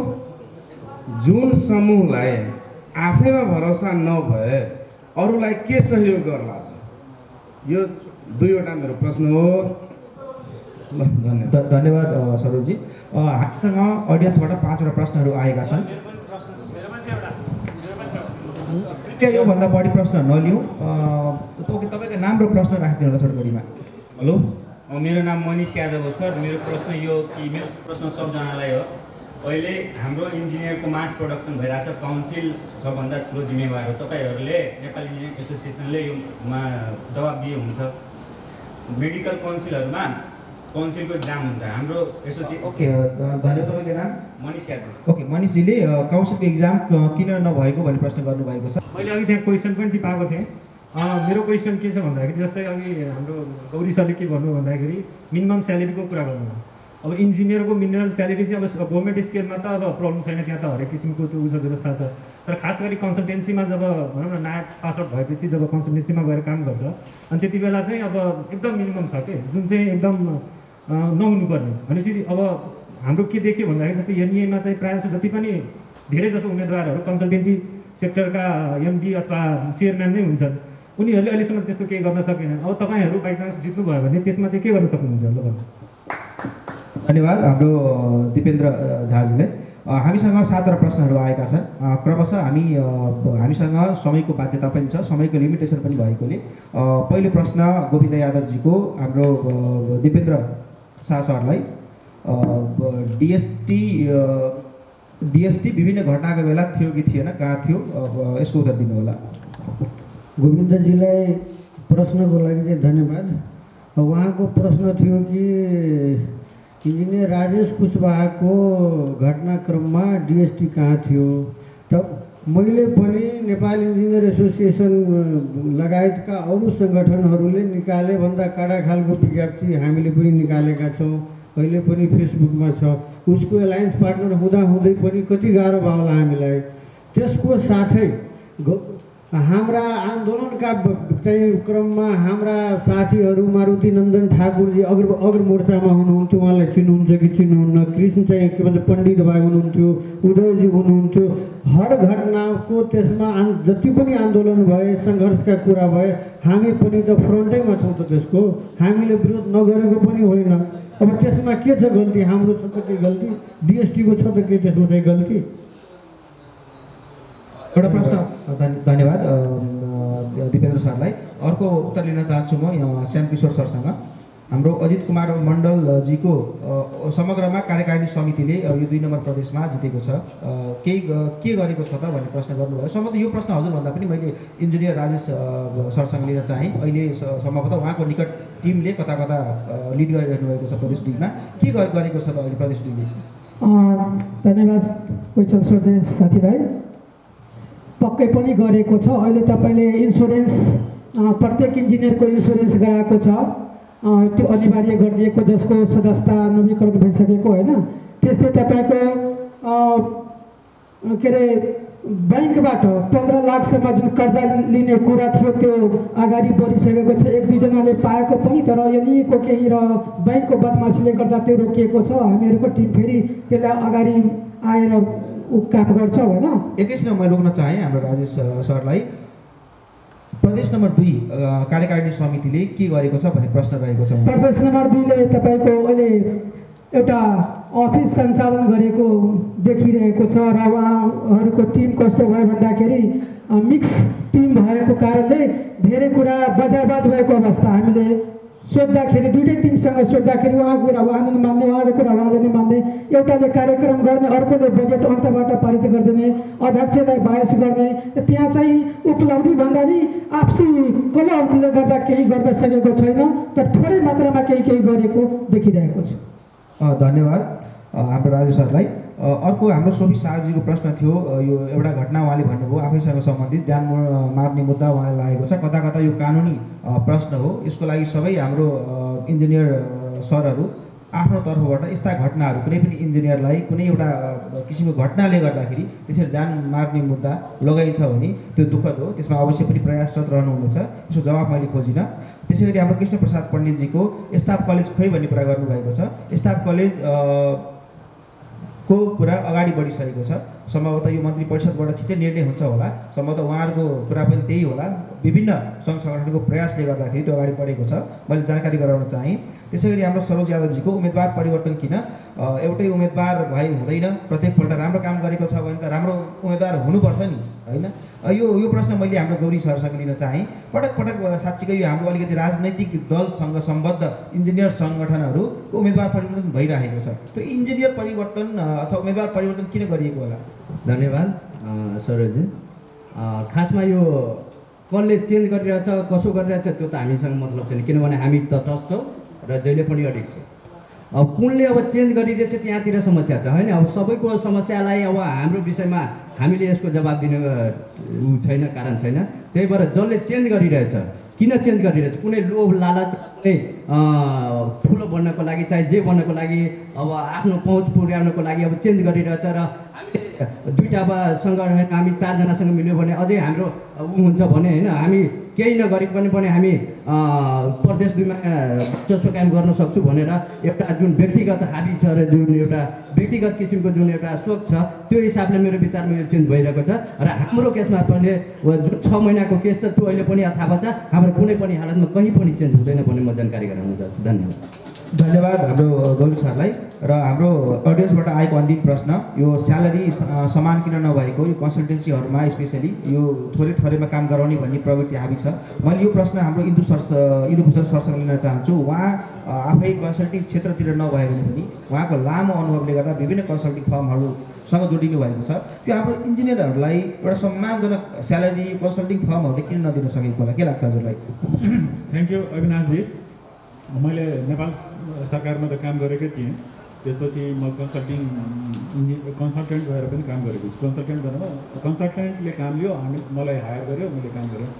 जुन समूहलाई आफैमा भरोसा नभए अरूलाई के सहयोग गर्ला? यो 2वटा मेरो प्रश्न हो। ल, धन्यवाद। धन्यवाद सरोजी। हामीसँग अडियन्सबाट 5वटा प्रश्नहरू आएका छन्। कृपया योभन्दा बढी प्रश्न नलिउँ। तपाईँको नाम र प्रश्न राखिदिनु होला छोटकरीमा। हेलो, मेरो नाम मनिष यादव हो सर। मेरो प्रश्न यो कि मेरो प्रश्न सबजनालाई हो। अहिले हाम्रो इन्जिनियरको मास प्रोडक्सन भइरहेको छ, काउन्सिल सबभन्दा ठुलो जिम्मेवार हो। तपाईँहरूले नेपाल इन्जिनियरिङ एसोसिएसनले योमा दबाब दिए हुन्छ। मेडिकल काउन्सिलहरूमा काउन्सिलको एक्जाम हुन्छ हाम्रो एसोसिएसन। ओके, धन्यवाद। तपाईँको नाम? मनिष यादव। ओके, मनिषजीले काउन्सिलको एक्जाम किन नभएको भन्ने प्रश्न गर्नुभएको छ। मैले अघि त्यहाँ क्वेसन पनि टिपाएको थिएँ। मेरो क्वेसन के छ भन्दाखेरि जस्तै अघि हाम्रो गौरी सरले के भन्नु भन्दाखेरि मिनिमम स्यालेरीको कुरा गर्नु। अब इन्जिनियरको मिनिमम स्यालेरी चाहिँ अब गभर्मेन्ट स्केलमा त अब प्रब्लम छैन, त्यहाँ त हरेक किसिमको त्यो उयो व्यवस्था छ। तर खास गरी कन्सल्टेन्सीमा जब भनौँ न नयाँ पास आउट भएपछि जब कन्सल्टेन्सीमा गएर काम गर्छ अनि त्यति बेला चाहिँ अब एकदम मिनिमम छ कि जुन चाहिँ एकदम नहुनुपर्ने। भनेपछि अब हाम्रो के देख्यो भन्दाखेरि जस्तै एनइएमा चाहिँ प्रायः जति पनि धेरै जसो उम्मेदवारहरू कन्सल्टेन्सी सेक्टरका एमडी अथवा चेयरम्यान नै हुन्छन्। उनीहरूले अहिलेसम्म त्यस्तो केही गर्न सकेनन्। अब तपाईँहरू बाइचान्स जित्नुभयो भने त्यसमा चाहिँ के गर्न सक्नुहुन्छ? धन्यवाद हाम्रो दिपेन्द्र झाजीले। हामीसँग 7वटा प्रश्नहरू आएका छन्। क्रमशः हामीसँग समयको बाध्यता पनि छ, समयको लिमिटेसन पनि भएकोले पहिलो प्रश्न गोविन्द यादवजीको हाम्रो दिपेन्द्र शाह सरलाई। डिएसटी विभिन्न घटनाको बेला थियो कि थिएन, कहाँ थियो, यसको उत्तर दिनु होला। गोविन्दजीलाई प्रश्नको लागि चाहिँ धन्यवाद। उहाँको प्रश्न थियो कि इन्जिनियर राजेश कुशवाहाको घटनाक्रममा डिएसटी कहाँ थियो। त मैले पनि नेपाल इन्जिनियर एसोसिएसन लगायतका अरू सङ्गठनहरूले निकाले भन्दा कडा खालको विज्ञप्ति हामीले पनि निकालेका छौँ। अहिले पनि फेसबुकमा छ। उसको एलायन्स पार्टनर हुँदाहुँदै पनि कति गाह्रो भयो होला हामीलाई। त्यसको साथै हाम्रा आन्दोलनका चाहिँ क्रममा हाम्रा साथीहरू मारुति नन्दन ठाकुरजी अग्र मोर्चामा हुनुहुन्थ्यो, उहाँलाई चिन्नुहुन्छ कि चिन्नुहुन्न। कृष्ण चाहिँ के भन्छ पण्डित भाइ हुनुहुन्थ्यो, उदयजी हुनुहुन्थ्यो। हर घटनाको त्यसमा जति पनि आन्दोलन भए, सङ्घर्षका कुरा भए, हामी पनि त फ्रन्टैमा छौँ त। त्यसको हामीले विरोध नगरेको पनि होइन। अब त्यसमा के छ गल्ती? हाम्रो छ त के गल्ती? डिएसटीको छ त के त्यसमा चाहिँ गल्ती? एउटा प्रश्न। धन्यवाद दिपेन्द्र सरलाई। अर्को उत्तर लिन चाहन्छु म श्याम किशोर सरसँग। हाम्रो अजित कुमार मण्डलजीको समग्रमा कार्यकारिणी समितिले यो 2 नम्बर प्रदेशमा जितेको छ, के गरेको छ त भन्ने प्रश्न गर्नुभयो। सम्भवतः यो प्रश्न हजुरभन्दा पनि मैले इन्जिनियर राजेश सरसँग लिन चाहेँ। अहिले सम्भवतः उहाँको निकट टिमले कता कता लिड गरिरहनु भएको छ प्रदेश 2मा, के गरेको छ त अहिले प्रदेश 2ले? धन्यवाद क्वेसन सोध्ने साथीलाई। पक्कै पनि गरेको छ। अहिले तपाईँले इन्सुरेन्स प्रत्येक इन्जिनियरको इन्सुरेन्स गराएको छ, त्यो अनिवार्य गरिदिएको, जसको सदस्यता नवीकरण भइसकेको होइन। त्यस्तै तपाईँको के अरे ब्याङ्कबाट 15 लाखसम्म जुन कर्जा लिने कुरा थियो त्यो अगाडि बढिसकेको छ। 1-2 जनाले पाएको पनि, तर एनइएको केही र ब्याङ्कको बदमासीले गर्दा त्यो रोकिएको छ। हामीहरूको टिम फेरि त्यसलाई अगाडि आएर काम गर्छ होइन। एकैछिन म रोक्न चाहेँ हाम्रो राजेश सरलाई। प्रदेश नम्बर 2 कार्यकारिणी समितिले के गरेको छ भन्ने प्रश्न रहेको छ। प्रदेश नम्बर 2ले तपाईँको अहिले एउटा अफिस सञ्चालन गरेको देखिरहेको छ र उहाँहरूको टिम कस्तो भयो भन्दाखेरि मिक्स टिम भएको कारणले धेरै कुरा बजारबाज भएको अवस्था। हामीले सोद्धाखेरि दुईटै टिमसँग सोद्धाखेरि उहाँको कुरा उहाँले नमान्ने, उहाँको कुरा उहाँले नमान्ने, एउटाले कार्यक्रम गर्ने, अर्कोले बजेट अन्तबाट पारित गरिदिने, अध्यक्षलाई बायस गर्ने। त्यहाँ चाहिँ उपलब्धि भन्दा नि आपसी कलहले गर्दा केही गर्न सकेको छैन, तर थोरै मात्रामा केही गरेको देखिरहेको छ। धन्यवाद हाम्रो राजेश सरलाई। अर्को हाम्रो सोफी शाहजीको प्रश्न थियो यो एउटा घटना उहाँले भन्नुभयो आफैसँग सम्बन्धित जान मार्ने मुद्दा उहाँले लागेको छ। कता कता यो कानुनी प्रश्न हो। यसको लागि सबै हाम्रो इन्जिनियर सरहरू आफ्नो तर्फबाट यस्ता घटनाहरू कुनै पनि इन्जिनियरलाई कुनै एउटा किसिमको घटनाले गर्दाखेरि त्यसरी जान मार्ने मुद्दा लगाइन्छ भने त्यो दुःखद हो। त्यसमा अवश्य पनि प्रयासरत रहनुहुनेछ। यसको जवाब मैले खोजिनँ। त्यसै गरी हाम्रो कृष्णप्रसाद पण्डितजीको स्टाफ कलेज खोइ भन्ने कुरा गर्नुभएको छ। स्टाफ कलेज को कुरा अगाडि बढिसकेको छ। सम्भवतः यो मन्त्री परिषदबाट छिट्टै निर्णय हुन्छ होला। सम्भवतः उहाँहरूको कुरा पनि त्यही होला। विभिन्न सङ्घ सङ्गठनको प्रयासले गर्दाखेरि त्यो अगाडि बढेको छ। मैले जानकारी गराउन चाहेँ। त्यसै गरी हाम्रो सरोज यादवजीको उम्मेदवार परिवर्तन किन? एउटै उम्मेदवार भए हुँदैन। प्रत्येकपल्ट राम्रो काम गरेको छ भने त राम्रो उम्मेदवार हुनुपर्छ नि, होइन? यो प्रश्न मैले हाम्रो गौरी सरसँग लिन चाहेँ। पटक पटक साँच्चीकै यो हाम्रो अलिकति राजनैतिक दलसँग सम्बद्ध इन्जिनियर सङ्गठनहरूको उम्मेदवार परिवर्तन भइरहेको छ। त्यो इन्जिनियर परिवर्तन अथवा उम्मेदवार परिवर्तन किन गरिएको होला? धन्यवाद सरोजी। खासमा यो कसले चेन्ज गरिरहेछ कसो गरिरहेछ त्यो त हामीसँग मतलब छैन, किनभने हामी तटस्थ छौँ र जहिले पनि अडिक छौँ। अब कुनले अब चेन्ज गरिरहेछ त्यहाँतिर समस्या छ, होइन? अब सबैको समस्यालाई अब हाम्रो विषयमा हामीले यसको जवाब दिने ऊ छैन, कारण छैन। त्यही भएर जसले चेन्ज गरिरहेछ किन चेन्ज गरिरहेछ, कुनै लोभ लालच, कुनै ठुलो बन्नको लागि चाहे जे बन्नको लागि अब आफ्नो पहुँच पुर्याउनको लागि अब चेन्ज गरिरहेछ। र हामीले दुईवटा अब सङ्गठन हामी 4 जनासँग मिल्यो भने अझै हाम्रो ऊ हुन्छ भने, होइन? हामी केही नगरी पनि हामी प्रदेश 2मा वर्चस्व कायम गर्न सक्छु भनेर एउटा जुन व्यक्तिगत हाबी छ र जुन एउटा व्यक्तिगत किसिमको जुन एउटा सोच छ त्यो हिसाबले मेरो विचारमा यो चेन्ज भइरहेको छ। र हाम्रो केसमा पहिले जुन 6 महिनाको केस छ त्यो अहिले पनि यथावत छ। हाम्रो कुनै पनि हालतमा कहीँ पनि चेन्ज हुँदैन भन्ने म जानकारी गराउन चाहन्छु। धन्यवाद हाम्रो गौरी सरलाई। र हाम्रो अडियन्सबाट आएको अन्तिम प्रश्न, यो स्यालेरी समान किन नभएको यो कन्सल्टेन्सीहरूमा स्पेसली यो थोरैमा काम गराउने भन्ने प्रवृत्ति हाबी छ। मैले यो प्रश्न हाम्रो इन्दुभूषण सरसँग लिन चाहन्छु। उहाँ आफै कन्सल्टिङ क्षेत्रतिर नभए पनि उहाँको लामो अनुभवले गर्दा विभिन्न कन्सल्टिङ फर्महरूसँग जोडिनु भएको छ। त्यो हाम्रो इन्जिनियरहरूलाई एउटा सम्मानजनक स्यालेरी कन्सल्टिङ फर्महरूले किन नदिन सकेको होला, के लाग्छ हजुरलाई? थ्याङ्क यू अविनाशजी। मैले नेपाल सरकारमा त काम गरेकै थिएँ। त्यसपछि म कन्सल्टेन्ट भएर पनि काम गरेको छु। कन्सल्टेन्टले काम लियो, मलाई हायर गर्यो, मैले काम गरेँ।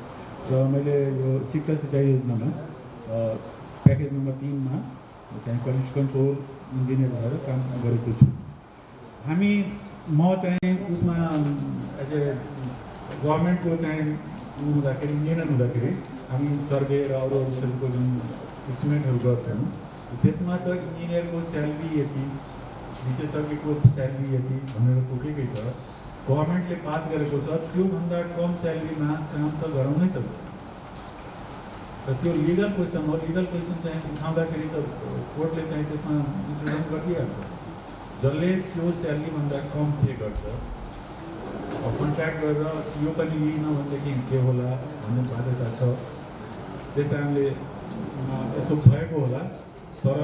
र मैले यो शिक्षा सिँचाइ योजनामा प्याकेज नम्बर 3मा चाहिँ क्वालिटी कन्ट्रोल इन्जिनियर भएर काम गरेको छु। म चाहिँ उसमा एज ए गभर्मेन्टको चाहिँ हुँदाखेरि निर्णय हुँदाखेरि हामी सर्वे र अरू विषयको जुन इस्टिमेटहरू गर्थ्यौँ, त्यसमा त इन्जिनियरको स्यालेरी यति, विशेषज्ञको स्यालेरी यति भनेर तोकेकै छ। गभर्मेन्टले पास गरेको छ, त्योभन्दा कम स्यालेरीमा काम त गराउनै सक्छ। र त्यो लिगल क्वेसन हो। लिगल क्वेसन चाहिँ उठाउँदाखेरि त कोर्टले चाहिँ त्यसमा इन्ट्रोडक्सन गरिदिइहाल्छ। जसले त्यो स्यालेरीभन्दा कम पे गर्छ, कन्ट्र्याक्ट गरेर यो पनि लिइन भनेदेखि के होला भन्ने बाध्यता छ। त्यस कारणले यस्तो भएको होला। तर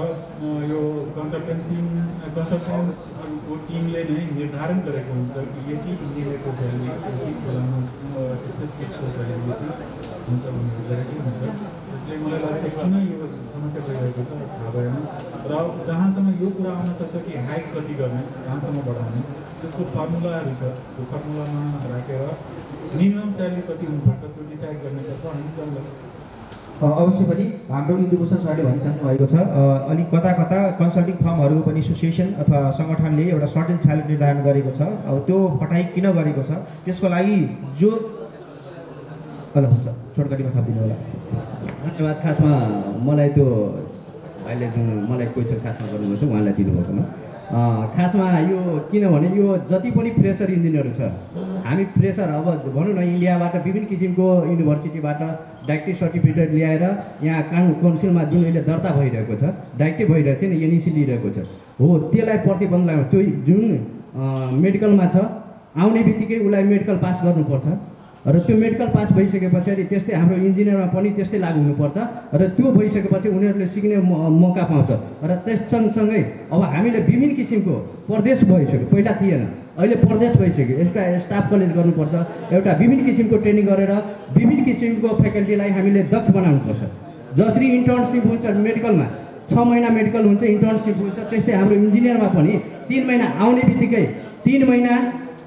यो कन्सल्टेन्टको टिमले नै निर्धारण गरेको हुन्छ कि यति इन्जिनियरको स्यालेरी, यति बेलामा स्पेसिफिकको स्यालेरी यति हुन्छ भनेर गरेकै हुन्छ। त्यसले मलाई लाग्छ किन यो समस्या भइरहेको छ थाहा भएन। र जहाँसम्म यो कुरा आउन सक्छ कि हाइक कति गर्ने, कहाँसम्म बढाउने, त्यसको फर्मुलाहरू छ। त्यो फर्मुलामा राखेर मिनिमम स्यालेरी कति हुनुपर्छ त्यो डिसाइड गर्ने गर्छ। हामीसँग अवश्य पनि हाम्रो इन्दुभूषण सरले भनिसक्नु भएको छ। अलिक कता कता कन्सल्टिङ फर्महरूको पनि एसोसिएसन अथवा सङ्गठनले एउटा सर्टेन स्यालेरी निर्धारण गरेको छ। अब त्यो पठाइ किन गरेको छ त्यसको लागि जो हुन्छ छोटकरीमा थपिदिनु होला। धन्यवाद। खासमा मलाई त्यो अहिले जुन मलाई क्वेसन खासमा गर्नुभएको छ उहाँलाई दिनुभएकोमा खासमा यो किनभने यो जति पनि फ्रेसर इन्जिनियरहरू छ, हामी फ्रेसर अब भनौँ न इन्डियाबाट विभिन्न किसिमको युनिभर्सिटीबाट डाइरेक्टिभ सर्टिफिकेट ल्याएर यहाँ काउन्सिलमा जुन अहिले दर्ता भइरहेको छ, डाइरेक्टिभ भइरहेको छ नि, एनइसी लिइरहेको छ हो, त्यसलाई प्रतिबन्ध लगाउनु। त्यो जुन मेडिकलमा छ आउने बित्तिकै उसलाई मेडिकल पास गर्नुपर्छ र त्यो मेडिकल पास भइसके पछाडि त्यस्तै हाम्रो इन्जिनियरमा पनि त्यस्तै लागु हुनुपर्छ र त्यो भइसकेपछि उनीहरूले सिक्ने मौका पाउँछ। र त्यस सँगसँगै अब हामीले विभिन्न किसिमको प्रदेश भइसक्यो, पहिला थिएन, अहिले प्रदेश भइसक्यो। यसका स्टाफ कलेज गर्नुपर्छ, एउटा विभिन्न किसिमको ट्रेनिङ गरेर विभिन्न किसिमको फ्याकल्टीलाई हामीले दक्ष बनाउनुपर्छ। जसरी इन्टर्नसिप हुन्छ मेडिकलमा 6 महिना मेडिकल हुन्छ, इन्टर्नसिप हुन्छ। त्यस्तै हाम्रो इन्जिनियरमा पनि 3 महिना आउने बित्तिकै 3 महिना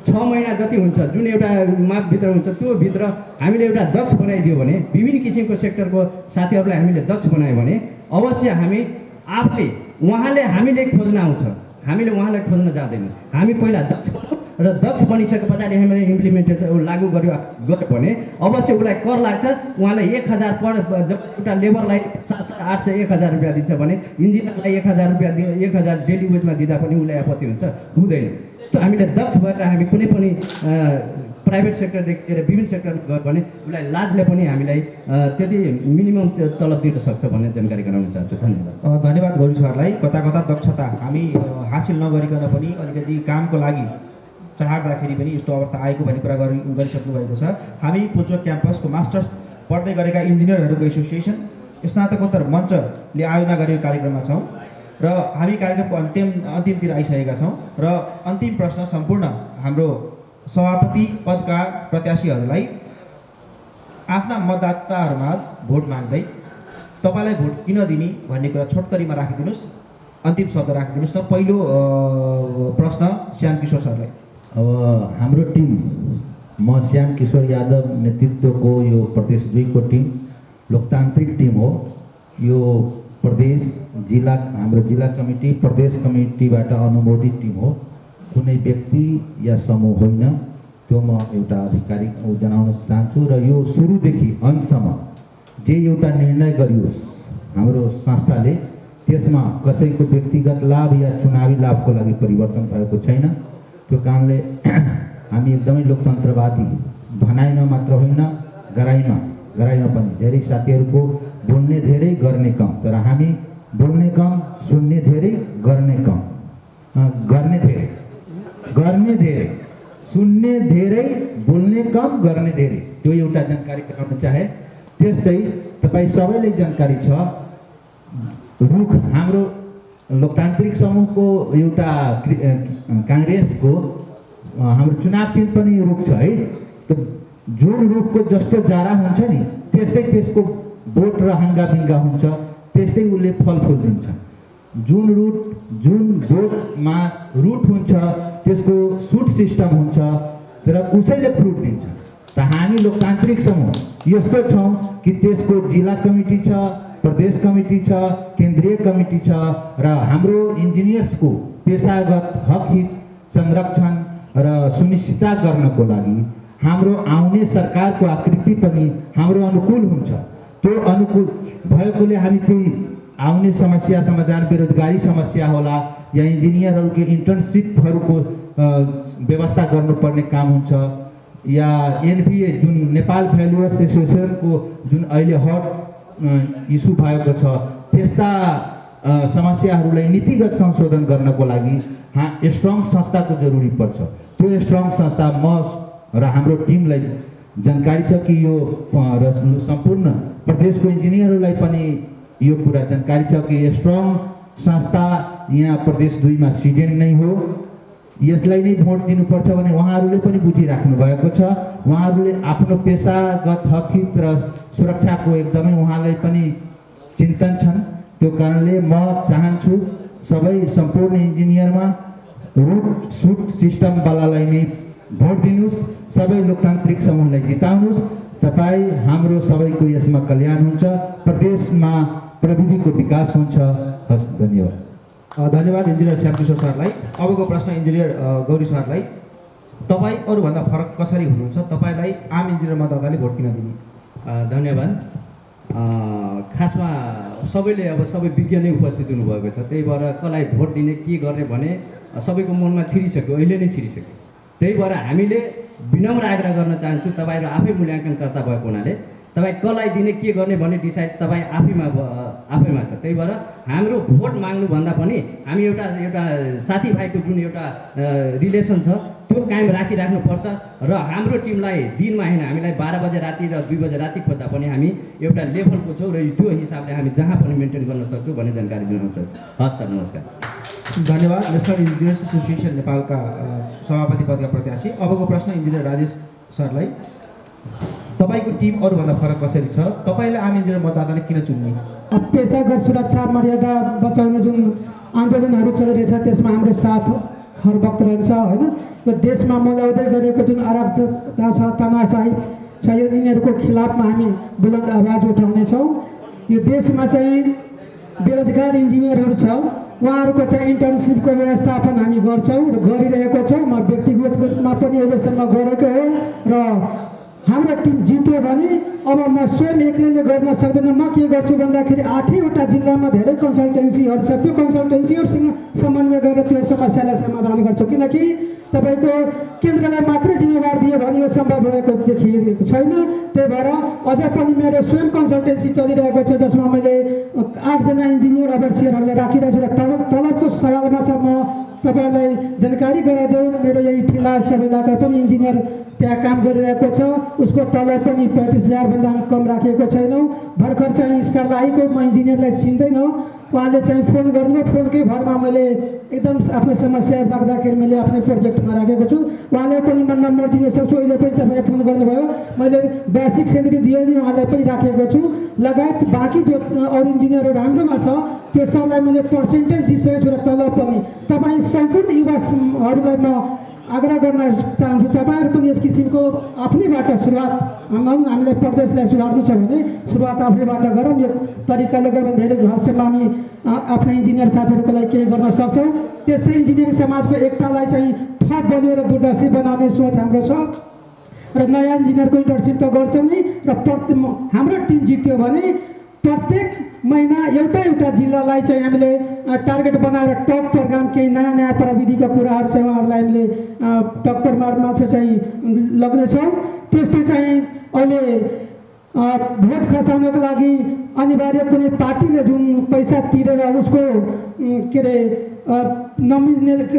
6 महिना जति हुन्छ जुन एउटा मापभित्र हुन्छ त्यो भित्र हामीले एउटा दक्ष बनाइदियो भने, विभिन्न किसिमको सेक्टरको साथीहरूलाई हामीले दक्ष बनायो भने अवश्य हामी आफै उहाँले हामीले खोज्न आउँछ, हामीले उहाँलाई खोज्न जाँदैनौँ। हामी पहिला दक्ष बनौँ र दक्ष बनिसके पछाडि हामीले इम्प्लिमेन्टेसन लागू गऱ्यो भने अवश्य उसलाई कर लाग्छ। उहाँलाई 1000 पर जब एउटा लेबरलाई 700, 800, 1000 रुपियाँ दिन्छ भने इन्जिनियरलाई 1000 रुपियाँ 1000 डेली वेजमा दिँदा पनि उसलाई आपत्ति हुन्छ, हुँदैन। त्यस्तो हामीले दक्ष भएर हामी कुनै पनि प्राइभेट सेक्टरदेखि लिएर विभिन्न सेक्टरमा गयो भने उसलाई लाजले पनि हामीलाई त्यति मिनिमम तलब दिन सक्छ भन्ने जानकारी गराउन चाहन्छु। धन्यवाद। धन्यवाद गौरी सरलाई। कता कता दक्षता हामी हासिल नगरिकन पनि अलिकति कामको लागि चाहँदाखेरि पनि यस्तो अवस्था आएको भन्ने कुरा गरिसक्नु भएको छ। हामी पुल्चोक क्याम्पसको मास्टर्स पढ्दै गरेका इन्जिनियरहरूको एसोसिएसन स्नातकोत्तर मञ्चले आयोजना गरेको कार्यक्रममा छौँ र हामी कार्यक्रमको अन्तिमतिर आइसकेका छौँ र अन्तिम प्रश्न सम्पूर्ण हाम्रो सभापति पदका प्रत्याशीहरूलाई आफ्ना मतदाताहरूमाझ भोट माग्दै तपाईँलाई भोट किन दिने भन्ने कुरा छोटकरीमा राखिदिनुहोस्, अन्तिम शब्द राखिदिनुहोस् न। पहिलो प्रश्न श्याम किशोर सरलाई। अब हाम्रो टिम, म श्याम किशोर यादव नेतृत्वको यो प्रदेश 2 को टिम लोकतान्त्रिक टिम हो। यो प्रदेश जिल्ला, हाम्रो जिल्ला कमिटी प्रदेश कमिटीबाट अनुमोदित टिम हो, कुनै व्यक्ति या समूह होइन। त्यो म एउटा आधिकारिक जनाउन चाहन्छु र यो सुरुदेखि अन्तसम्म जे एउटा निर्णय गरियोस् हाम्रो संस्थाले त्यसमा कसैको व्यक्तिगत लाभ या चुनावी लाभको लागि परिवर्तन भएको छैन। त्यो कारणले हामी एकदमै लोकतन्त्रवादी, भनाइमा मात्र होइन गराइमा पनि। धेरै साथीहरूको बोल्ने धेरै गर्ने कम, तर हामी बोल्ने कम, सुन्ने धेरै, गर्ने कम, गर्ने धेरै, सुन्ने धेरै, बोल्ने कम, गर्ने धेरै। त्यो एउटा जानकारी गराउन चाहे। त्यस्तै तपाईँ सबैलाई जानकारी छ, रुख हाम्रो लोकतान्त्रिक समूहको एउटा काङ्ग्रेसको हाम्रो चुनाव चिन्ह पनि रुख छ है। त जुन रुखको जस्तो जरा हुन्छ नि त्यस्तै त्यसको बोट र हाँगाबिङ्गा हुन्छ, त्यस्तै उसले फलफुल दिन्छ। जुन बोटमा रुट हुन्छ त्यसको सुट सिस्टम हुन्छ, तर उसैले फ्रुट दिन्छ। त हामी लोकतान्त्रिक समूह यस्तो छौँ कि त्यसको जिल्ला कमिटी छ, प्रदेश कमिटी छ, केन्द्रीय कमिटी छ र हाम्रो इन्जिनियर्सको पेसागत हक हित संरक्षण र सुनिश्चितता गर्नको लागि हाम्रो आउने सरकारको आकृति पनि हाम्रो अनुकूल हुन्छ। त्यो अनुकूल भएकोले हामी त्यही आउने समस्या समाधान, बेरोजगारी समस्या होला या इन्जिनियरहरूको इन्टर्नसिपहरूको व्यवस्था गर्नुपर्ने काम हुन्छ, या एनभिए जुन नेपाल भ्यालुअर्स एसोसिएसनको जुन अहिले हट इस्यु भएको छ त्यस्ता समस्याहरूलाई नीतिगत संशोधन गर्नको लागि स्ट्रङ संस्थाको जरुरी पर्छ। त्यो स्ट्रङ संस्था म र हाम्रो टिमलाई जानकारी छ कि यो सम्पूर्ण प्रदेशको इन्जिनियरहरूलाई पनि यो कुरा जानकारी छ कि स्ट्रङ संस्था यहाँ प्रदेश 2 मा सिडेन नै हो। यसलाई नै भोट दिनुपर्छ भने उहाँहरूले पनि बुझिराख्नु भएको छ। उहाँहरूले आफ्नो पेसागत हक हित र सुरक्षाको एकदमै उहाँलाई पनि चिन्तन छन्। त्यो कारणले म चाहन्छु सबै सम्पूर्ण इन्जिनियरमा रुट सुट सिस्टमवालालाई नै भोट दिनुहोस्, सबै लोकतान्त्रिक समूहलाई जिताउनुहोस्। तपाईँ हाम्रो सबैको यसमा कल्याण हुन्छ, प्रदेशमा प्रविधिको विकास हुन्छ। हस्, धन्यवाद। धन्यवाद इन्जिनियर श्यामकिशोर सरलाई। अबको प्रश्न इन्जिनियर गौरी सरलाई। तपाईँ अरूभन्दा फरक कसरी हुनुहुन्छ? तपाईँलाई आम इन्जिनियर मतदाताले भोट किन दिने? धन्यवाद। खासमा सबैले अब सबै विज्ञानै उपस्थित हुनुभएको छ, त्यही भएर कसलाई भोट दिने के गर्ने भने सबैको मनमा छिरिसक्यो, अहिले नै छिरिसक्यो। त्यही भएर हामीले विनम्र आग्रह गर्न चाहन्छु, तपाईँहरू आफै मूल्याङ्कनकर्ता भएको हुनाले तपाईँ कसलाई दिने के गर्ने भन्ने डिसाइड तपाईँ आफैमा छ। त्यही भएर हाम्रो भोट माग्नुभन्दा पनि हामी एउटा साथीभाइको जुन एउटा रिलेसन छ त्यो कायम राखिराख्नुपर्छ र हाम्रो टिमलाई दिनमा होइन हामीलाई 12 बजे राति र 2 बजे राति खोज्दा पनि हामी एउटा लेभलको छौँ र त्यो हिसाबले हामी जहाँ पनि मेन्टेन गर्न सक्छौँ भन्ने जानकारी दिनुहुन्छ। हस् त, नमस्कार। धन्यवाद। नेसनल इन्जिनियर्स एसोसिएसन नेपालका सभापति पदका प्रत्याशी। अबको प्रश्न इन्जिनियर राजेश सरलाई। तपाईँको टिम अरूभन्दा फरक कसरी छ? तपाईँलाई आम इन्जिनियर मतदाताले किन चुन्ने? पेसागत सुरक्षा मर्यादा बचाउने जुन आन्दोलनहरू चलिरहेछ त्यसमा हाम्रो साथ हर वक्त रहन्छ होइन। यो देशमा मौलाउँदै गरेको जुन अराजकता छ, तानाशाही छ, यो यिनीहरूको खिलाफमा हामी बुलन्द आवाज उठाउनेछौँ। यो देशमा चाहिँ बेरोजगार इन्जिनियरहरू छ, उहाँहरूको चाहिँ इन्टर्नसिपको व्यवस्थापन हामी गर्छौँ र गरिरहेको छौँ। म व्यक्तिगत रूपमा पनि अहिलेसम्म गरेको हो र हाम्रो टिम जित्यो भने अब म स्वयं एक्लैले गर्न सक्दैन। म के गर्छु भन्दाखेरि 8वटा जिल्लामा धेरै कन्सल्टेन्सीहरू छ, त्यो कन्सल्टेन्सीहरूसँग समन्वय गरेर त्यो समस्यालाई समाधान गर्छु। किनकि तपाईँको केन्द्रलाई मात्रै जिम्मेवार दियो भने यो सम्भव भएको देखिएको छैन। त्यही भएर अझ पनि मेरो स्वयं कन्सल्टेन्सी चलिरहेको छ, जसमा मैले 8 जना इन्जिनियर अभ्यासीहरूलाई राखिरहेको छु। र तलबको सवालमा छ, म तपाईँलाई जानकारी गराइदेऊ, मेरो यही ठिला सबैलाका पनि इन्जिनियर त्यहाँ काम गरिरहेको छ, उसको तलब पनि 35,000 भन्दा कम राखेको छैनौँ। भर्खर चाहिँ सर्लाहीको म इन्जिनियरलाई चिन्दैन, उहाँले चाहिँ फोन गर्नु, फोनकै भरमा मैले एकदम आफ्नो समस्या राख्दाखेरि मैले आफ्नै प्रोजेक्टमा राखेको छु। उहाँलाई पनि म नम्बर दिन सक्छु, अहिले पनि तपाईँले फोन गर्नुभयो, मैले बेसिक स्यालेरी दिए नि उहाँलाई पनि राखेको छु। लगायत बाँकी जो अरू इन्जिनियरहरू हाम्रोमा छ त्यो सबलाई मैले पर्सेन्टेज दिइसकेको छु र तलब पनि। तपाईँ सम्पूर्ण युवाहरूलाई म आग्रह गर्न चाहन्छु, तपाईँहरू पनि यस किसिमको आफ्नैबाट सुरुवात, हामीलाई प्रदेशलाई सुधार्नु छ भने सुरुवात आफैबाट गरौँ। यो तरिकाले गऱ्यो भने धेरै घरसम्म हामी आफ्नो इन्जिनियर साथीहरूको लागि केही गर्न सक्छौँ। त्यस्तै इन्जिनियरिङ समाजको एकतालाई चाहिँ थप बलियो र दूरदर्शी बनाउने सोच हाम्रो छ र नयाँ इन्जिनियरको इन्टर्नसिप त गर्छौँ नै। र हाम्रो टिम जित्यो भने प्रत्येक महिना एउटा जिल्लालाई चाहिँ हामीले टार्गेट बनाएर टप प्रोग्राम केही नयाँ प्रविधिका कुराहरू चाहिँ उहाँहरूलाई हामीले टक्कर मार्फत चाहिँ लग्नेछौँ। त्यस्तै चाहिँ अहिले भोट खसाउनको लागि अनिवार्य कुनै पार्टीले जुन पैसा तिरेर उसको के अरे नमिनेट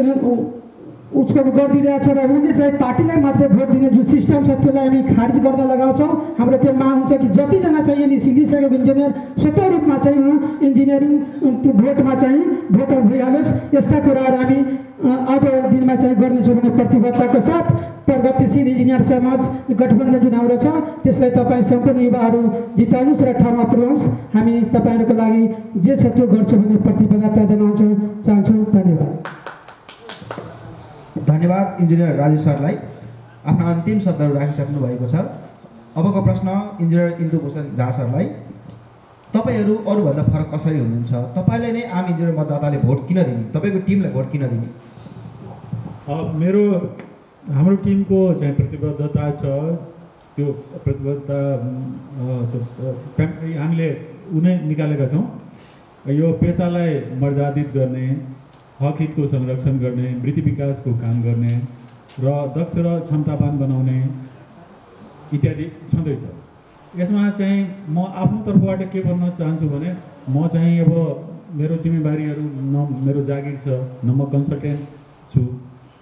उसको गरिदिरहेछ र उसले चाहिँ पार्टीलाई मात्रै भोट दिने जुन सिस्टम छ त्यसलाई हामी खारिज गर्न लगाउँछौँ। हाम्रो त्यो माग हुन्छ कि जतिजना चाहिँ यिनी सिकिसकेको इन्जिनियर स्वतः रूपमा चाहिँ इन्जिनियरिङ भोटमा चाहिँ भोटर भइहालोस्। यस्ता कुराहरू हामी आउँदो दिनमा चाहिँ गर्नेछौँ भन्ने प्रतिबद्धताको साथ प्रगतिशील इन्जिनियर समाज गठबन्धन जुन हाम्रो छ त्यसलाई तपाईँ सम्पूर्ण युवाहरू जिताउनुहोस् र ठाउँमा पुर्याउनुहोस्। हामी तपाईँहरूको लागि जे छ त्यो गर्छौँ भन्ने प्रतिबद्धता जनाउँछौँ चाहन्छौँ। धन्यवाद। धन्यवाद इन्जिनियर राजु सरलाई। आफ्ना अन्तिम शब्दहरू राखिसक्नु भएको छ। अबको प्रश्न इन्जिनियर इन्दुभूषण झा सरलाई। तपाईँहरू अरूभन्दा फरक कसरी हुनुहुन्छ? तपाईँलाई नै आम इन्जिनियर मतदाताले भोट किन दिने? तपाईँको टिमलाई भोट किन दिने? हाम्रो टिमको चाहिँ प्रतिबद्धता छ, त्यो प्रतिबद्धता हामीले उनै निकालेका छौँ। यो पेसालाई मर्यादित गर्ने, हक हितको संरक्षण गर्ने, वृत्ति विकासको काम गर्ने र दक्ष र क्षमतावान बनाउने इत्यादि छँदैछ। यसमा चाहिँ म आफ्नो तर्फबाट के भन्न चाहन्छु भने म चाहिँ अब मेरो जिम्मेवारीहरू न मेरो जागिर छ, न म कन्सल्टेन्ट छु।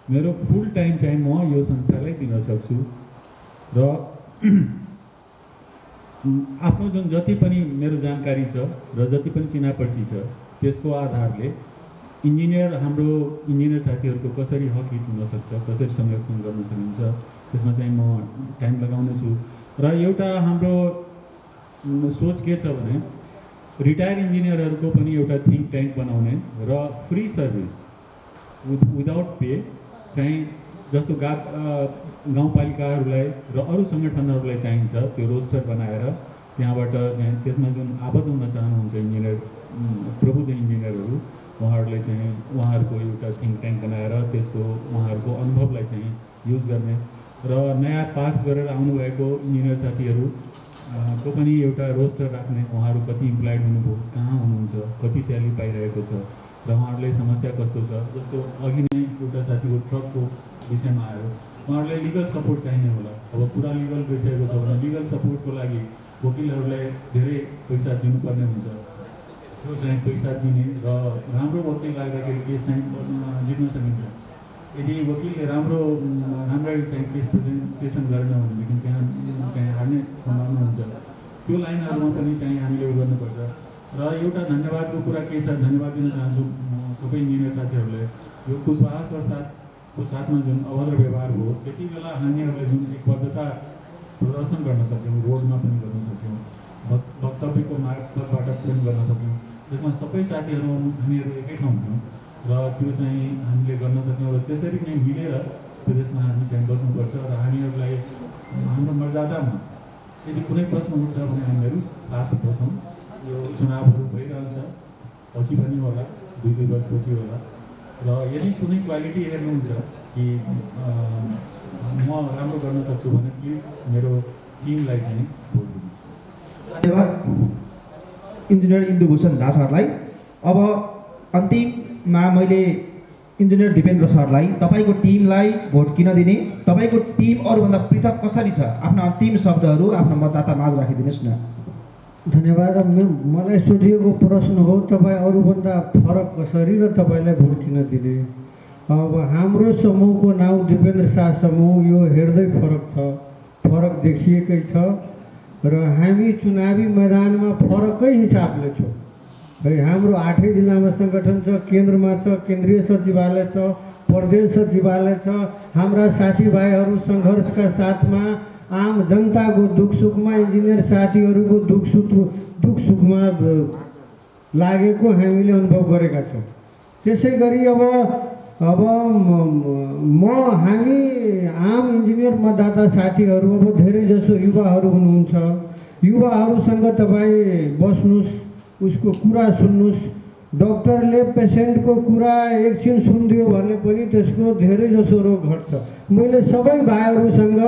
मेरो फुल टाइम चाहिँ म यो संस्थालाई दिन सक्छु र आफ्नो जुन जति पनि मेरो जानकारी छ र जति पनि चिनापर्ची छ त्यसको आधारले हाम्रो इन्जिनियर साथीहरूको कसरी हक हित हुनसक्छ, कसरी संरक्षण गर्न सकिन्छ त्यसमा चाहिँ म टाइम लगाउने छु। र एउटा हाम्रो सोच के छ भने रिटायर इन्जिनियरहरूको पनि एउटा थिङ्क ट्याङ्क बनाउने र फ्री सर्भिस विदाउट पे चाहिँ जस्तो गाउँपालिकाहरूलाई र अरू सङ्गठनहरूलाई चाहिन्छ त्यो रोस्टर बनाएर त्यहाँबाट चाहिँ त्यसमा जुन आबद्ध हुन चाहनुहुन्छ इन्जिनियर प्रबुद्ध इन्जिनियरहरू उहाँहरूलाई चाहिँ उहाँहरूको एउटा थिङ्क ट्याङ्क बनाएर त्यसको उहाँहरूको अनुभवलाई चाहिँ युज गर्ने र नयाँ पास गरेर आउनुभएको इन्जिनियर साथीहरू को पनि एउटा रोस्टर राख्ने, उहाँहरू कति इम्प्लोइड हुनुभयो, कहाँ हुनुहुन्छ, कति स्यालेरी पाइरहेको छ र उहाँहरूलाई समस्या कस्तो छ। जस्तो अघि नै एउटा साथीको ट्रकको विषयमा आयो, उहाँहरूलाई लिगल सपोर्ट चाहिने होला। अब पुरा लिगल गइसकेको छ भने लिगल सपोर्टको लागि वकिलहरूलाई धेरै पैसा दिनुपर्ने हुन्छ। त्यो चाहिँ पैसा दिने र राम्रो वकिल लाग्दाखेरि केस चाहिँ जित्न सकिन्छ। यदि वकिलले राम्ररी चाहिँ केस प्रेजेन्टेसन गरेन भनेदेखि त्यहाँ चाहिँ हार्ने सम्भावना हुन्छ। त्यो लाइनहरूमा पनि चाहिँ हामीले उयो गर्नुपर्छ। र एउटा धन्यवादको कुरा के छ, धन्यवाद दिन चाहन्छु म सबै इन्जिनियर साथीहरूलाई। यो कुशवाहा प्रसादको साथमा जुन अभद्र व्यवहार हो त्यति बेला हामीहरूले जुन एकबद्धता प्रदर्शन गर्न सक्यौँ, रोडमा पनि गर्न सक्यौँ, वक्तव्यको मार्फतबाट पनि गर्न सक्यौँ। त्यसमा सबै साथीहरू हामीहरू एकै ठाउँ थियौँ र त्यो चाहिँ हामीले गर्न सक्यौँ र त्यसरी नै मिलेर त्यो देशमा हामी चाहिँ बस्नुपर्छ र हामीहरूलाई हाम्रो मर्यादामा यदि कुनै प्रश्न उठ्छ भने हामीहरू साथ बसौँ। यो चुनावहरू भइरहन्छ, पछि पनि होला, 2 वर्षपछि होला र यदि कुनै क्वालिटी हेर्नुहुन्छ कि म राम्रो गर्न सक्छु भने प्लिज मेरो टिमलाई चाहिँ भोट दिनुहोस्। धन्यवाद इन्जिनियर इन्दुभूषण झा सरलाई। अब अन्तिममा मैले इन्जिनियर दिपेन्द्र सरलाई तपाईँको टिमलाई भोट किन दिने, तपाईँको टिम अरूभन्दा पृथक कसरी छ, आफ्ना अन्तिम शब्दहरू आफ्नो मतदाता माझ राखिदिनुहोस् न। धन्यवाद। मलाई सोधिएको प्रश्न हो तपाईँ अरूभन्दा फरक कसरी र तपाईँलाई भोट किन दिने। अब हाम्रो समूहको नाउँ दिपेन्द्र शाह समूह, यो हेर्दै फरक देखिएकै छ र हामी चुनावी मैदानमा फरकै हिसाबले छौँ है। हाम्रो 8 जिल्लामा सङ्गठन छ, केन्द्रमा छ, केन्द्रीय सचिवालय छ, प्रदेश सचिवालय छ। हाम्रा साथीभाइहरू सङ्घर्षका साथमा आम जनताको दुख सुखमा, इन्जिनियर साथीहरूको दुख सुखमा लागेको हामीले अनुभव गरेका छौँ। त्यसै गरी अब हामी आम इन्जिनियर मतदाता साथीहरू, अब धेरै जसो युवाहरू हुनुहुन्छ, युवाहरूसँग तपाईँ बस्नुहोस्, उसको कुरा सुन्नुहोस्। डक्टरले पेसेन्टको कुरा एकछिन सुनिदियो भने पनि त्यसको धेरै जसो रोग घट्छ। मैले सबै भाइहरूसँग,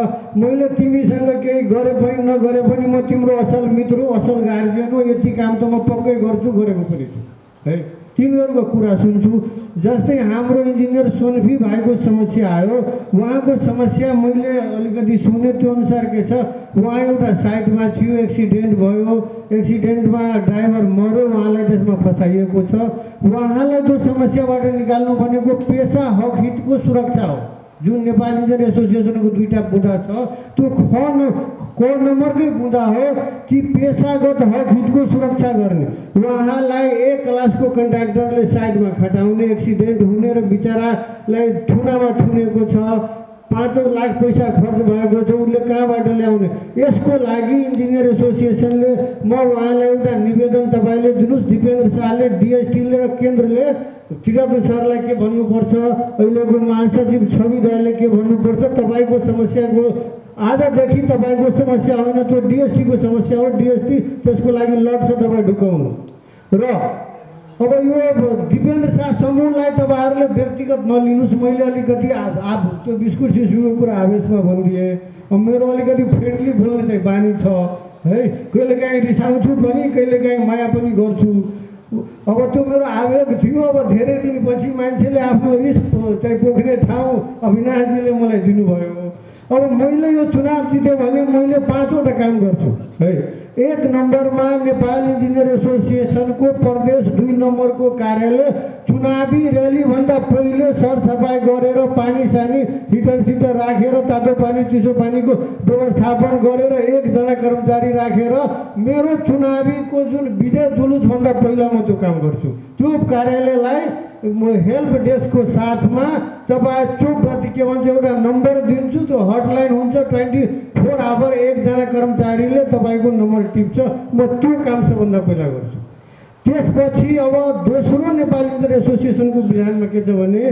मैले तिमीसँग केही गरे पनि नगरे पनि म तिम्रो असल मित्र हो, असल गार्जियन हो, यति काम त म पक्कै गर्छु, गरेको पनि छु है। तिमीहरूको कुरा सुन्छु। जस्तै हाम्रो इन्जिनियर सोनफी भाइको समस्या आयो, उहाँको समस्या मैले अलिकति सुने, त्यो अनुसार के छ, उहाँ एउटा साइडमा थियो, एक्सिडेन्ट भयो, एक्सिडेन्टमा ड्राइभर मऱ्यो, उहाँलाई त्यसमा फसाइएको छ। उहाँलाई त्यो समस्याबाट निकाल्नु भनेको पेसा हक हितको सुरक्षा हो। जुन नेपाल इन्जिनियर एसोसिएसनको 2टा बुँदा छ, त्यो क नम्बरकै बुँदा हो कि पेसागत हक हितको सुरक्षा गर्ने। उहाँलाई A क्लासको कन्ट्र्याक्टरले साइडमा खटाउने, एक्सिडेन्ट हुने र बिचरालाई थुनामा थुनेको छ, 5 लाख पैसा खर्च भएको छ, उसले कहाँबाट ल्याउने। यसको लागि इन्जिनियर एसोसिएसनले म उहाँलाई एउटा निवेदन तपाईँले दिनुहोस्। दिपेन्द्र शाहले, डिएसटीले र केन्द्रले त्रिरत्न सरलाई के भन्नुपर्छ, अहिलेको महासचिव छवि दाइले के भन्नुपर्छ, तपाईँको समस्याको आजदेखि तपाईँको समस्या होइन, त्यो डिएसटीको समस्या हो। डिएसटी त्यसको लागि लड्छ, तपाईँ ढुकाउनु। र अब यो दिपेन्द्र शाह समूहलाई तपाईँहरूले व्यक्तिगत नलिनुहोस्। मैले अलिकति त्यो बिस्कुट सिस्कुटको कुरा आवेशमा भनिदिएँ। मेरो अलिकति फ्रेन्डली बोल्ने चाहिँ बानी छ है। कहिलेकाहीँ रिसाउँछु पनि, कहिलेकाहीँ माया पनि गर्छु। अब त्यो मेरो आवेग थियो। अब धेरै दिनपछि मान्छेले आफ्नो रिस चाहिँ पोख्ने ठाउँ अविनाशजीले मलाई दिनुभयो। अब मैले यो चुनाव जितेँ भने मैले 5वटा काम गर्छु है। 1 नम्बरमा नेपाल इन्जिनियर एसोसिएसनको प्रदेश 2 नम्बरको कार्यालय चुनावी र्यालीभन्दा पहिले सरसफाइ गरेर, पानी सानी हिटर राखेर, तातो पानी चिसो पानीको व्यवस्थापन गरेर, 1 जना कर्मचारी राखेर मेरो चुनावीको जुन विजय जुलुसभन्दा पहिला म त्यो काम गर्छु। त्यो कार्यालयलाई म हेल्प डेस्कको साथमा तपाईँ चोकप्रति के भन्छ एउटा नम्बर दिन्छु। त्यो हटलाइन हुन्छ, 24 आवर 1 जना कर्मचारीले तपाईँको नम्बर टिप्छ। म त्यो काम सबभन्दा पहिला गर्छु। त्यसपछि अब दोस्रो नेपाल इन्जिनियर एसोसिएसनको विधानमा के छ भने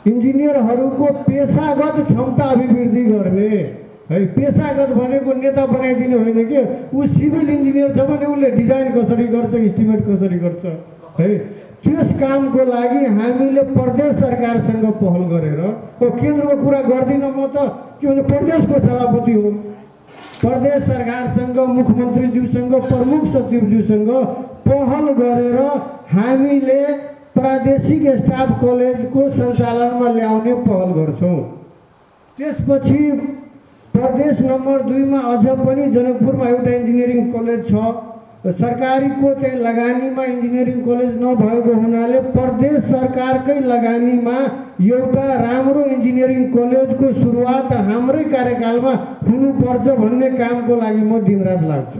इन्जिनियरहरूको पेसागत क्षमता अभिवृद्धि गर्ने है। पेसागत भनेको नेता बनाइदिने होइन कि ऊ सिभिल इन्जिनियर छ भने उसले डिजाइन कसरी गर्छ, इस्टिमेट कसरी गर्छ है। त्यस कामको लागि हामीले प्रदेश सरकारसँग पहल गरेर, केन्द्रको कुरा गर्दिनँ म त, के भन्छ प्रदेशको सभापति हो, प्रदेश सरकारसँग, मुख्यमन्त्रीज्यूसँग, प्रमुख सचिवज्यूसँग पहल गरेर हामीले प्रादेशिक स्टाफ कलेजको सञ्चालनमा ल्याउने पहल गर्छौँ। त्यसपछि प्रदेश नम्बर 2 मा अझ पनि जनकपुरमा एउटा इन्जिनियरिङ कलेज छ। सरकारीको चाहिँ लगानीमा इन्जिनियरिङ कलेज नभएको हुनाले प्रदेश सरकारकै लगानीमा एउटा राम्रो इन्जिनियरिङ कलेजको सुरुवात हाम्रै कार्यकालमा हुनुपर्छ भन्ने कामको लागि म दिनरात लाग्छु।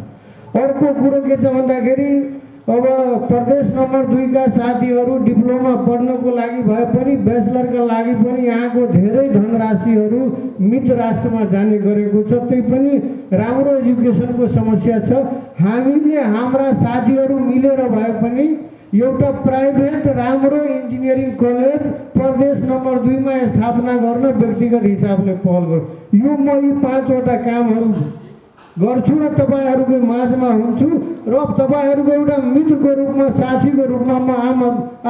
अर्को कुरो के छ भन्दाखेरि अब प्रदेश नम्बर 2 का साथीहरू डिप्लोमा पढ्नको लागि भए पनि ब्याचलरका लागि पनि यहाँको धेरै धनराशिहरू मित्र राष्ट्रमा जाने गरेको छ। त्यही पनि राम्रो एजुकेसनको समस्या छ। हामीले हाम्रा साथीहरू मिलेर भए पनि एउटा प्राइभेट राम्रो इन्जिनियरिङ कलेज प्रदेश नम्बर 2 मा स्थापना गर्न व्यक्तिगत हिसाबले पहल गर्छु। यो म यी 5 वटा कामहरू गर्छु र तपाईँहरूको माझमा हुन्छु र तपाईँहरूको एउटा मित्रको रूपमा साथीको रूपमा म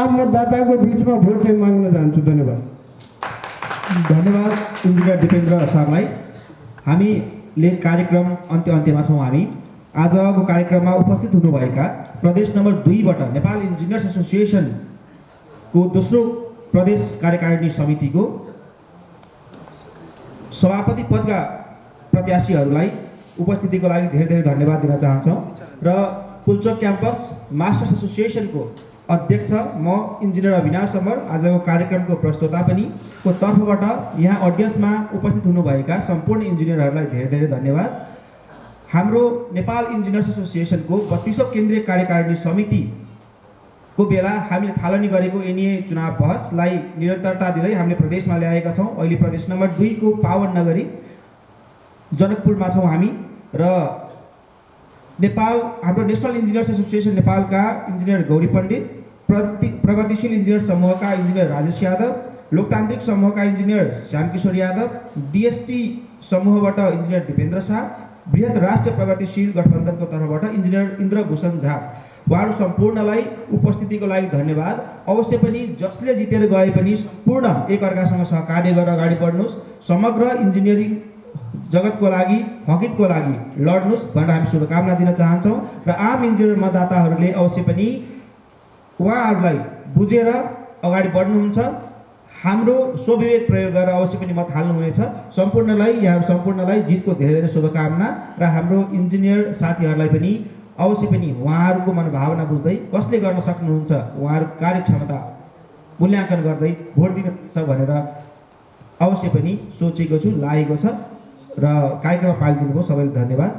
आम मतदाताको बिचमा भोट चाहिँ माग्न चाहन्छु। धन्यवाद। धन्यवाद इन्जिनियर दिपेन्द्र सरलाई। हामीले कार्यक्रम अन्त्यमा छौँ। हामी आजको कार्यक्रममा उपस्थित हुनुभएका प्रदेश नम्बर 2 बाट नेपाल इन्जिनियर्स एसोसिएसनको दोस्रो प्रदेश कार्यकारिणी समितिको सभापति पदका प्रत्याशीहरूलाई उपस्थितिको लागि धेरै धेरै धन्यवाद दिन चाहन्छौँ र पुल्चोक क्याम्पस मास्टर्स एसोसिएसनको अध्यक्ष म इन्जिनियर अविनाश समर आजको कार्यक्रमको प्रस्तोता पनि को तर्फबाट यहाँ अडियन्समा उपस्थित हुनुभएका सम्पूर्ण इन्जिनियरहरूलाई धेरै धेरै धन्यवाद। हाम्रो नेपाल इन्जिनियर्स एसोसिएसनको 32औं केन्द्रीय कार्यकारिणी समितिको बेला हामीले थालनी गरेको एनए चुनाव बहसलाई निरन्तरता दिँदै हामीले प्रदेशमा ल्याएका छौँ। अहिले प्रदेश नम्बर 2 को पावन नगरी जनकपुरमा छौँ हामी र नेपाल हाम्रो नेसनल इन्जिनियर्स एसोसिएसन नेपालका इन्जिनियर गौरी पण्डित, प्रगतिशील इन्जिनियर समूहका इन्जिनियर राजेश यादव, लोकतान्त्रिक समूहका इन्जिनियर श्यामकिशोर यादव, डिएसटी समूहबाट इन्जिनियर दिपेन्द्र शाह, बृहत राष्ट्रिय प्रगतिशील गठबन्धनको तर्फबाट इन्जिनियर इन्द्रभूषण झा, उहाँहरू सम्पूर्णलाई उपस्थितिको लागि धन्यवाद। अवश्य पनि जसले जितेर गए पनि सम्पूर्ण एकअर्कासँग सहकार्य गरेर अगाडि बढ्नुहोस्, समग्र इन्जिनियरिङ जगतको लागि हकितको लागि लड्नुहोस् भनेर हामी शुभकामना दिन चाहन्छौँ र आम इन्जिनियर मतदाताहरूले अवश्य पनि उहाँहरूलाई बुझेर अगाडि बढ्नुहुन्छ, हाम्रो स्वविवेक प्रयोग गरेर अवश्य पनि मत हाल्नुहुनेछ। यहाँहरू सम्पूर्णलाई जितको धेरै धेरै शुभकामना र हाम्रो इन्जिनियर साथीहरूलाई पनि अवश्य पनि उहाँहरूको मनोभावना बुझ्दै कसले गर्न सक्नुहुन्छ उहाँहरूको कार्यक्षमता मूल्याङ्कन गर्दै भोट दिनुपर्छ भनेर अवश्य पनि सोचेको छु, लागेको छ र कार्यक्रममा पालिदिनुभयो। सबैलाई धन्यवाद।